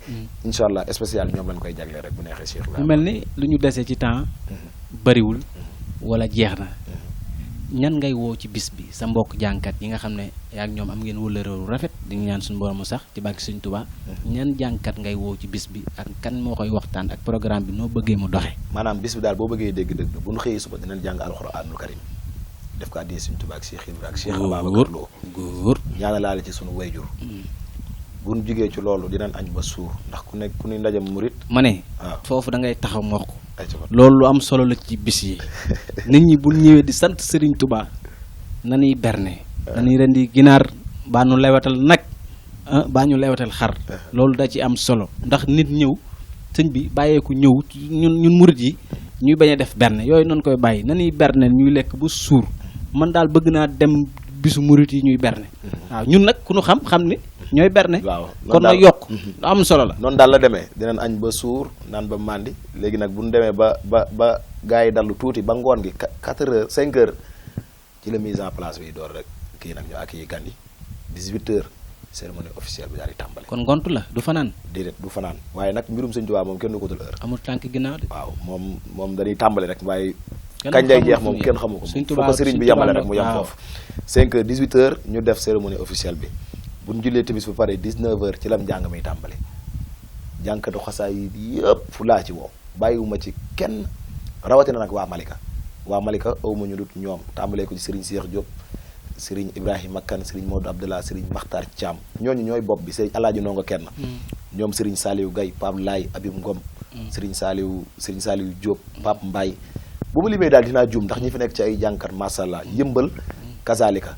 incha allah spécial ñoom lañ koy jagleel rek bu neexee Cheikh mu mel ni lu ñu desee ci temps bariwul wala jeex na ñan ngay woo ci bis bi sa mbokk jàngkat yi nga xam ne yaa ak ñoom am ngeen wëllëreeru rafet di ñaan suñu borom mu sax ci barke Sëñ Tuubaa ñan jàngkat ngay woo ci bis bi ak kan moo koy waxtaan ak programme bi noo bëggee mu doxe maanaam bis bi daal boo bëggee dégg-dëgg bu ñu xëyee suba dinañ jàng alxuraanul karim def ko addee Sëñ Tuubaa ak Cheikh Ibra ak Cheikh Ababacar Lo góor ñaanalaale ci suñu wayjur bu ñu jugee ci loolu dinañ añ ba suur ndax ku ne ndajam murit ma ne foofu da ngay taxaw ma wax ko loolu lu am solo la ci bis yi nit ñi bu ñëwee di sant Serigne Touba nañuy berne nañuy rendi ginaar baa ñu lewatal nag baa ñu lewatal xar loolu da ci am solo ndax nit ñëw sëñ bi bàyyeeku ñëw ñun murit yi ñuy bañ a def berne yooyu noonu koy bàyyi nañuy berne ñuy lekk bu suur man daal bëgg naa dem bisu murit yi ñuy berne waaw ñun nag ku ñu xam ni ñooy berne kon nag yokk lu am solo la noonu daal la demee dinañ añ ba suur naan ba màndi léegi nag bu ñu demee ba gars yi dallu tuuti ba ngoon gi 4 heures 5 heures ci la mise en place bi door rek kii nag ñu ak yi gan yi 18 heures cérémonie officielle bi daal di tàmbali kon ngont la du fanaan déedéet du fanaan waaye nag mbirum Sëñ Tuubaa moom kenn du ko dul heure amul tànk ginnaaw de waaw moom dañuy tàmbali rek waaye kañ lay jeex moom kenn xamu ko fu ko sëriñ bi yamale rek mu yam foofu 5 heures 18 heures ñu def cérémonie officielle bi bu ñu jullee timis bu pare 19 heures ci lam njàng mi tàmbali jànkatu xasaay yi yëpp laa ci woo bàyyiwuma ci kenn rawatina nag waa Malika awma ñu dut ñoom tàmbalee ko ci Serigne Cheikh Diop Serigne Ibrahima Kane Serigne Modou Abdallah Serigne Makhtar Thiam ñooñu ñooy bopp bi Serigne Alaaji Ndongo kenn ñoom Serigne Saliou Gaye Pape Laye Abib Ngom Serigne Saliou Diop Pape Mbaye bu ma limee daal dinaa juum ndax ñi fi nekk ci ay jànkat masàllaa yëmbal kazalika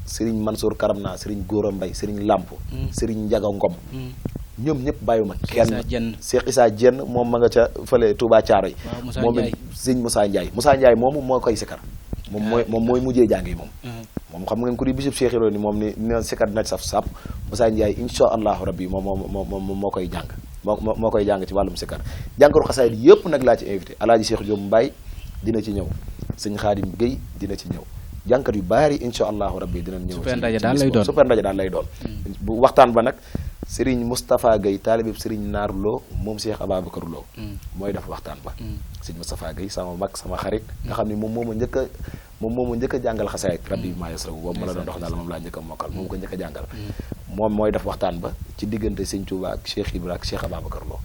Serigne Mansour Karamna Serigne Gora Mbaye Serigne Lamp Serigne Ndiaga Ngom ñoom ñëpp bàyyiwuma kenn Cheikh Issa Dieng moom ma nga ca fële Touba Thiaroye moom it Serigne Moussa Ndiaye moomu moo koy sikar moom mooy mujjee jàng yi moom xam ngeen ko di bisub Cheikh Ibrahima ni moom ni ne sikar dina saf sap Moussa Ndiaye insha allahu rabbi moom moo koy jàng moo koy jàng ci wàllum sikar jànkaru xasaayid yëpp nag laa ci invité Alaaji Cheikh Diop Mbaye dina ci ñëw Sëñ Xaadim Guèye dina ci ñëw jànkat yu bari insha allahu rabbi dinañ ñëw super ndaje daal lay doon bu waxtaan ba nag Serigne Moustapha Guèye taalibib Serigne Naar Lo moom Cheikh Ababacar Lo mooy def waxtaan ba Serigne Moustapha Guèye sama mag sama xarit nga xam ne moom moo ma njëkk a jàngal xasaayid rabbi maa yasrahu boobu ma la doon dox daal moom laa njëkk a mokkal moom ko njëkk a jàngal moom mooy def waxtaan ba ci diggante Serigne Touba ak Cheikh Ibra ak Cheikh Ababacar Lo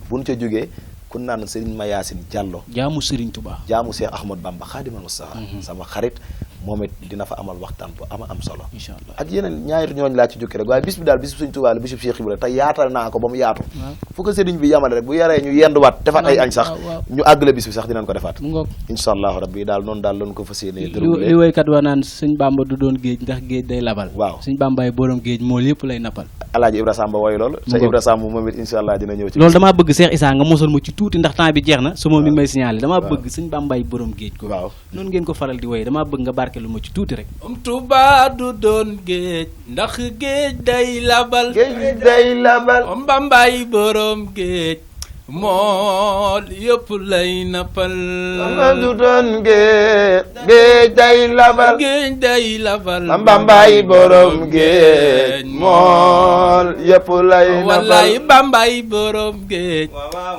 bu ñu ca jógee kun naan Serigne Mayacine Diallo jaamu Serigne Touba jaamu Cheikh Ahmad Bamba Khadimal Mustafa sama xarit moom it dina fa amal waxtaan bu am solo inshallah ak yeneen ñaari ñooñu laa ci jukki rek waaye bis bi daal bis bu Sëñ Tuubaa la bisu Cheikh Ibra te yaatal naa ko ba mu yaatu fu ko sëriñ bi yamale rek bu yaree ñu yenduwaat defaat ay añ sax ñu àggale bis bi sax dinañ ko defaat inshallah rabbi daal noonu daal lañ ko fas yéene li woykat wa naan Sëñ Bamba du doon géej ndax géej day labal waaw Sëñ Bambaay borom géej moo lépp lay nappal Alaaji Ibra Samba wooyu loolu Sëñ Ibra Samba moom it inshallah dina ñëw ci loolu damaa bëgg Cheikh Issa nga mosal ma ci tuuti ndax temps bi jeex na su moom mi ngi may signalé damaa bëgg Sëñ Bambaay borom géej ko waaw noonu ngeen ko faral di woy damaa bëgg nga barke lu ma ci tuuti rek Tuubaa du doon géej ndax géej day labal géej day labal Bambaay borom géej mool yëpp lay nappal du doon géej day labal géej day labal Bambaay borom géej mool yëpp lay nappal wallaay Bambaay borom géej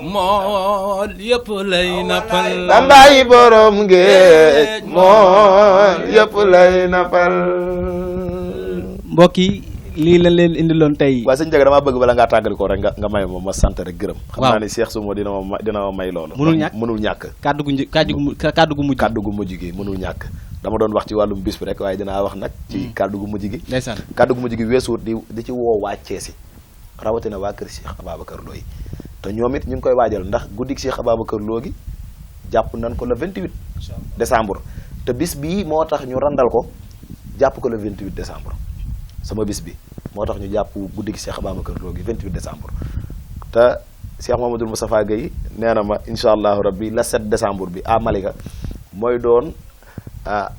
mool yëpp lay nappal Bambaay borom géej mool yëpp lay nappal. mbokk yi lii lañ leen indiloon tey. waaye sëñ Jaga damaa bëgg bala ngaa tàggali ko rek nga may ma sant rek gërëm. waaw xam naa ni Cheikh Somo dina ma may loolu. mënul ñàkk kàddu gu mujj. kàddu gu mujj gi mënul ñàkk. dama doon wax ci wàllum bis bi rek waaye dinaa wax nag ci kàddu gu mujj gi. ndeysaan kàddu gu mujj gi weesuut di ci woo waa Ceesi rawatina waa kër Cheikh Ababacar Lo yi te ñoom it ñu ngi koy waajal ndax guddik Cheikh Ababacar Lo gi jàpp nañ ko le 28 décembre te bis bii moo tax ñu randal ko jàpp ko le 28 décembre sama bis bi moo tax ñu jàpp guddi gi Cheikh Ababacar Lo gi 28 décembre te Cheikh Mamadou Moustapha Gueye nee na ma incha allahu rabbi le 7 décembre bi à Malika mooy doon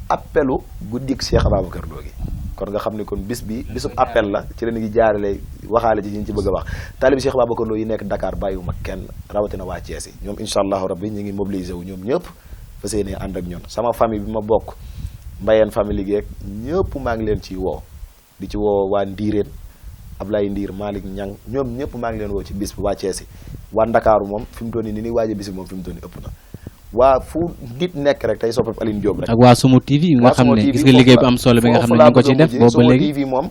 appelu guddi gi Cheikh Ababacar Lo gi kon nga xam ne kon bis bi bisub appel la ci la ngi jaarale waxaale ci ñi ci bëgg a wax taalibi Cheikh Ababacar Lo yi nekk Dakar bàyyiwuma kenn rawatina waa Thiès yi ñoom incha allahu rabbi ñu ngi mobilisé wu ñoom ñëpp fas yéene ànd ak ñun sama famille bi ma bokk mbayeen famille liggéey ñëpp maa ngi leen ciy woo di ci woo waa Ndiireen Ablaye Ndiir Malick Ñang ñoom ñëpp maa ngi leen woo ci bis bi waa Thiès waa Ndakaaru moom fi mu toll nii ni waaje bis bi moom fi mu toll nii ëpp na waa fu nit nekk rek tey soppab Aline Diop rek ak waa Sumu TV nga xam ne gis nga liggéey bu am solo bi nga xam ne ñu ngi ko ci def boobu ba léegi TV moom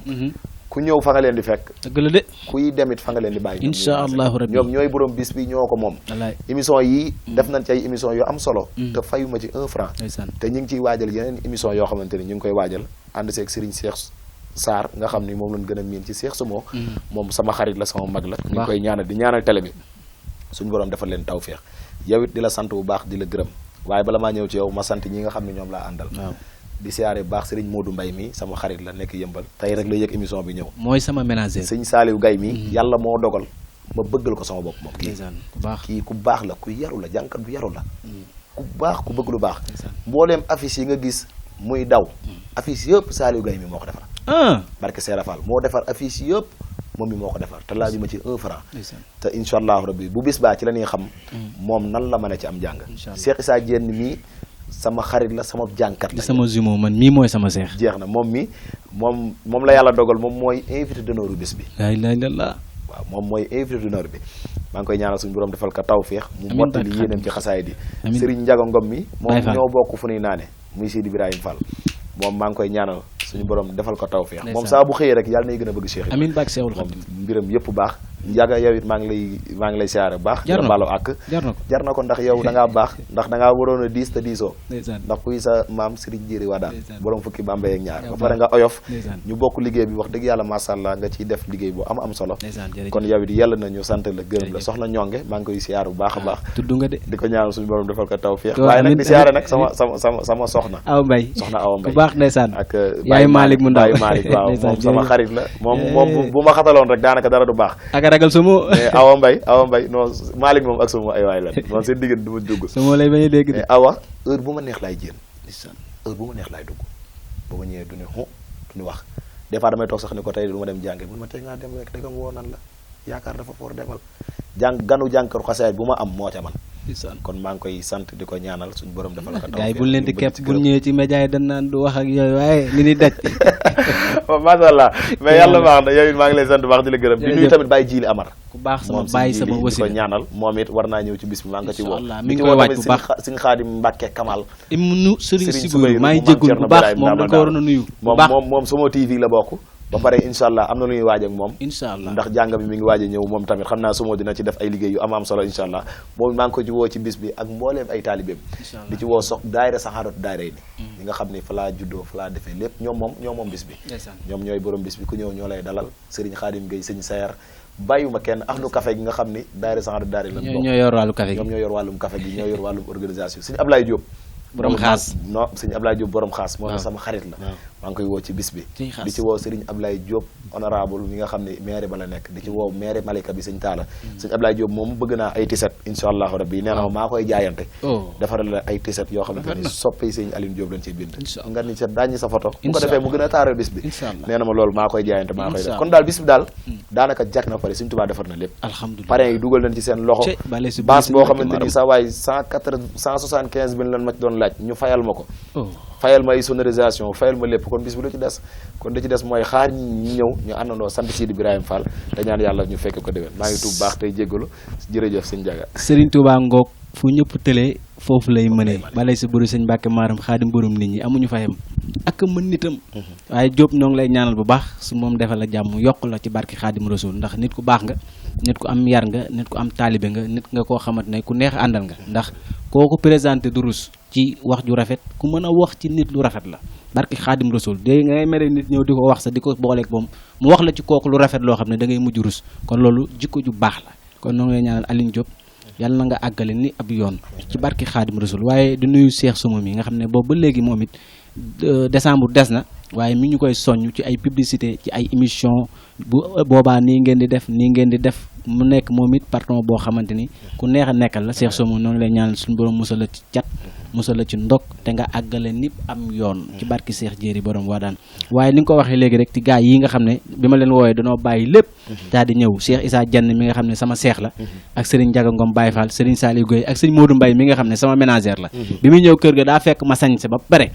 ku ñëw fa nga leen di fekk dëgg la de kuy demit fa nga leen di bàyyi incha allahu rabbi ñoom ñooy borom bis bi ñoo ko moom wallaay émission yi def nañ ci ay émission yu am solo te fayuma ci 1 franc ndeysaan te ñu ngi ciy waajal yeneen émission yoo xamante ni ñu ngi koy waajal ànd seeg Serigne Cheikh Sarr nga xam ni moom lañ gën a miin ci Cheikh Somo moom sama xarit la sama mag la ñu ngi koy ñaanal di ñaanal télé bi suñu borom defal leen tawféex yow it di la sant bu baax di la gërëm waaye bala maa ñëw ci yow ma sant ñi nga xam ne ñoom laa àndal di siyaare bu baax Serigne Modou Mbaye mi sama xarit la nekk yëmbal tey rek la yëg émission bi ñëw mooy sama ménager sëñ Saliou Gaye mi yàlla moo dogal ma bëggal ko sama bopp moom kii ku baax kii ku baax la ku yaru la jànkat bu yaru la ku baax ku bëgg lu baax mbooleem affiche yi nga gis muy daw affiche yëpp Saliou Gaye mi moo ko defar barke Seera Fall moo defar affiche yëpp moom mi moo ko defar te laaju ma ci 1 franc te incha allahu rabbi bu bis baa ci la ñuy xam moom nan la mën a ci am jàng Cheikh Issa Diène mii sama xarit la sama jànkat la sama jumeau man mii mooy sama seex jeex na moom la yàlla dogal moom mooy invité d'honneur bis bi laa ilaaha illallaah waaw moom mooy invité d'honneur bi maa ngi koy ñaanal suñu borom defal ko tawféex mu mottali yéeneen ci xasaay di Serigne Ndiaga Ngom mi moom ñoo bokk fu nuy naane muy Sidi Ibrahima Fall moom maa ngi koy ñaanal suñu borom defal ko tawféex moom saa bu xëyee rek yàlla nay gën a bëgg Cheikh amiin bak Seexul moom Xadiim mbiram yëpp baax Ndiaga yow it maa ngi lay siyaare bu baax jar na ko baalu àkk jar na ko ndax yow da ngaa baax ndax da ngaa waroon a diis te diisoo ndax kuy sa maam Serigne Jéeri Wadaan borom fukki Bambey ak ñaar ba pare nga oyof ñu bokk liggéey bi wax dëgg yàlla masha Allah nga ciy def liggéey bu am solo kon yow it yàlla na ñu sant la gërëm la soxna ñonge maa ngi koy siyaare bu baax a baax tudd nga de di ko ñaanal suñu borom defal ko tawféex waaye nag di siyaare nag sama soxna Awa Mbaye soxna Awa Mbaye bu baax ndeysaan ak yaay Malick mu ndaw Malick waaw moom sama xarit la moom bu ma xataloon rek daanaka dara du baax ak ragal Sumu Awa Mbaye non Malick moom ak Sumu ay waay lan moom seen diggante du ma dugg Sumu lay bañ a dégg de Awa heure bu ma neex laay jéem heure bu ma neex laay dugg bu ma ñëwee du ñu wax des fois damay toog sax ni ko tey du ma dem jànge mun ma tey ngaa dem rek dëggam woo nan la yaakaar dafa foor demal ganu jànkar xasaay bu ma am moo ca man kon maa ngi koy sant di ko ñaanal suñu borom defal ko taw gars yi buñ leen di kepp buñ ñëwee ci média yi dañ naan du wax ak yooyu waaye li ni daj macha allah mais yàlla baax na yow it maa ngi lay sant baax di la gërëm di nuyu tamit Baye Jili Amar ku baax sama bàyyi sama wasi di ko ñaanal moom it war naa ñëw ci bis bi maa ngi ko ci woo mi ngi koy waaj bu baax Sëñ Xaadim Mbàkke Kamal nu Serigne Sigour maa ngi jéggul bu baax moom dañ ko waroon a nuyu moom Somo TV la bokk ba pare incha allah am na lu ñuy waaj ak moom incha allah ndax jàng bi mi ngi waaj a ñëw moom tamit xam naa Somo dina ci def ay liggéey yu am solo incha allah moom maa ngi ko ci woo ci bis bi ak mbooleem ay taalibeem di ci woo daayira saxaadatu daayira yi ni nga xam ne fa laa juddoo fa laa defee lépp ñoom moom bis bi ñoom ñooy borom bis bi ku ñëw ñoo lay dalal Serigne Khadim Gueye Serigne Sayar bàyyuma kenn ahlu café gi nga xam ni daayira saxaadatu daayira lañ bokk ñoo yor wàllu café gi ñoom ñoo yor wàllum café gi ñoo yor wàllum organisation Serigne Ablaye Diop borom xaas non Serigne Ablaye Diop borom xaas moom sama xarit la maa ngi koy woo ci bis bi Sëñ Xaas. di ci woo Serigne Ablaye Diop honorable mi nga xam ne maire ba la nekk di ci woo maire Malika bi sëñ Talla sëñ Ablaye Diop moom bëgg naa ay tiset insha allahu rabbi nee na ma maa koy jaayante oh defaral la ay tiset yoo xamante ni soppi sëñ Aline Diop lañ ciy bind Incha Allah. nga ni sa daañi sa photo bu ko Incha defee mu gën a taaral bis bi Incha Allah. nee na ma loolu maa koy jaayante maa koy Incha def Allah. kon daal bis bi daal daanaka jag na pare Sëñ Tuubaa defar na lépp alhamdulilah parrain yi dugal nañ ci seen loxo Cey, bale si baas biir boo Sëñ Mbàkke xamante ni Maram. sa waay 175 000 lan ma ci doon laaj ñu fayal ma ko oh fayal ma ay sonorisation fayal ma lépp kon bis bi lu ci des kon li ci des mooy xaar ñi ñëw ñu àndandoo sant Sidi Ibrahima Fall te ñaan yàlla ñu fekk ko déwén maa ngi tuub baax tey jéggalu jërëjëf sëñ Jaga Serigne Touba ngoog fu ñëpp tëlee foofu lay mënee balay sa bëri sëñ Mbàkke Maram xaadim borom nit ñi amuñu fayam ak mën nitam waaye Diop ñoo ngi lay ñaanal bu baax su moom defal la jàmm yokk la ci barki xaadim rasul ndax nit ku baax nga nit ku am yar nga nit ku am taalibe nga nit nga koo xamante ne ku neex àndal nga ndax kooku présenté du rus ci wax ju rafet ku mën a wax ci nit lu rafet la barki xaadim rasul dé ngay mere nit ñëw di ko wax sa di ko booleeg moom mu wax la ci kooku lu rafet loo xam ne da ngay mujj rus kon loolu jikko ju baax la kon noo ngi lay ñaanal Aline Diop yàlla na nga àggale ni ab yoon ci barki xaadim rasul waaye di nuyu Cheikh Souma mi nga xam ne boobu ba léegi moom it décembre des na waaye mi ñu koy soññ ci ay publicité ci ay émission bu boobaa nii ngeen di def mu nekk moom it patron boo xamante ni ku neex a nekkal la Cheikh Souma noonu lay ñaanal suñu borom musal la ci cat musal la ci ndog te nga àggale nit am yoon ci barki Cheikh Jéeri borom waa daan waaye ni nga ko waxee léegi rek ci gaa yi nga xam ne bi ma leen wooyee danoo bàyyi lépp daal di ñëw Cheikh Issa Diagne mi nga xam ne sama seex la ak Serigne Ndiaga Ngom Baye Fall Serigne Saliou Gueye ak Serigne Modou Mbaye mi nga xam ne sama ménagère la bi muy ñëw kër ga daa fekk ma sañse ba pare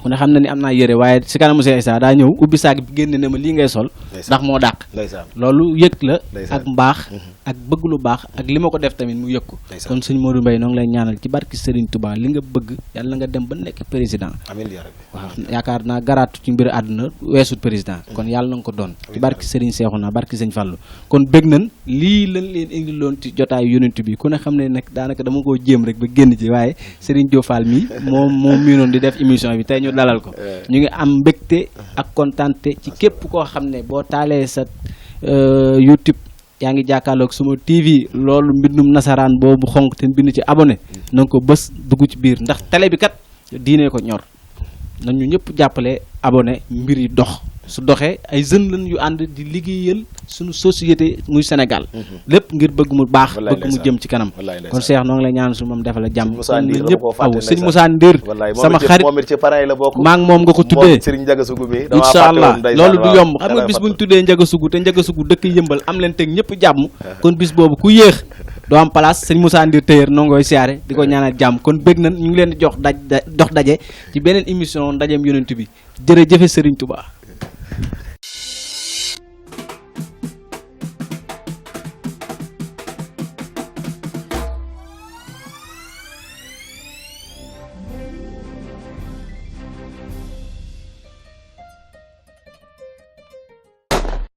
ku ne xam na ni am naa yére waaye si kanamu Cheikh Issa daa ñëw ubbi saag bi génne ne ma lii ngay sol ndax moo dàq ndeysaan loolu yëg la Ndeysaan. ak mbaax ak bëgg lu baax ak li ma ko def tamit mu yëg ko Ndeysaan. kon sëñ Modou Mbaye noo ngi lay ñaanal ci barki Serigne Touba li nga bëgg yàlla nga dem ba nekk président amiin yaa rabbi waaw yaakaar naa garaatu ci mbiru àdduna weesut président kon yàlla na nga ko doon ci barki Serigne Cheikhouna barki Sëñ Fallou kon bëgg nañ lii lañ leen indi loon ci jotaayu yonent bi ku ne xam ne nag daanaka dama koo jéem rek ba génn ci waaye Serigne Diop Fall mi moom miinoon di def émission bi tey ñu dalal ko ñu ngi am mbégte ak kontaante ci képp koo xam ne boo taalee sa YouTube yaa ngi jàkkaarloog Suma TV loolu mbindum nasaraan boobu xonq te bind ci abonné na nga ko bës dugg ci biir ndax télé bi kat diine ko ñor nañu ñëpp jàppale abonné mbir yi dox su doxee ay jeunes lañ yu ànd di liggéeyal suñu société muy Sénégal lépp ngir bëgg mu baax Wallaay bëgg mu ndeysaan. jëm ci kanam Wallaay ndeysaan. kon Cheikh noo ngi lay ñaan su moom defal la jàmm Moussa kon Ndir na dama ñëpp koo aw fàtte sëñ ndeysaan. Moussa Ndir wallaay sama xarit moom it ci parrain la bokk maa ngi moom nga ko tuddee moom Serigne Ndiaga Sougou mi damaa incha fàtte allah woon ndeysaan, loolu du waaw. yomb xam nga bis buñ tuddee Ndiaga Sougou te Ndiaga Sougou dëkk yëmbal am leen teg ñëpp jàmm kon bis boobu ku yéex doo am place sëñ Moussa Ndir Téyër noo ngoy siyaare di ko ñaanal jàmm kon bëgg nañ ñu ngi leen di jox daje ci beneen émission ndajeem yonent bi jërëjëfe Serigne Touba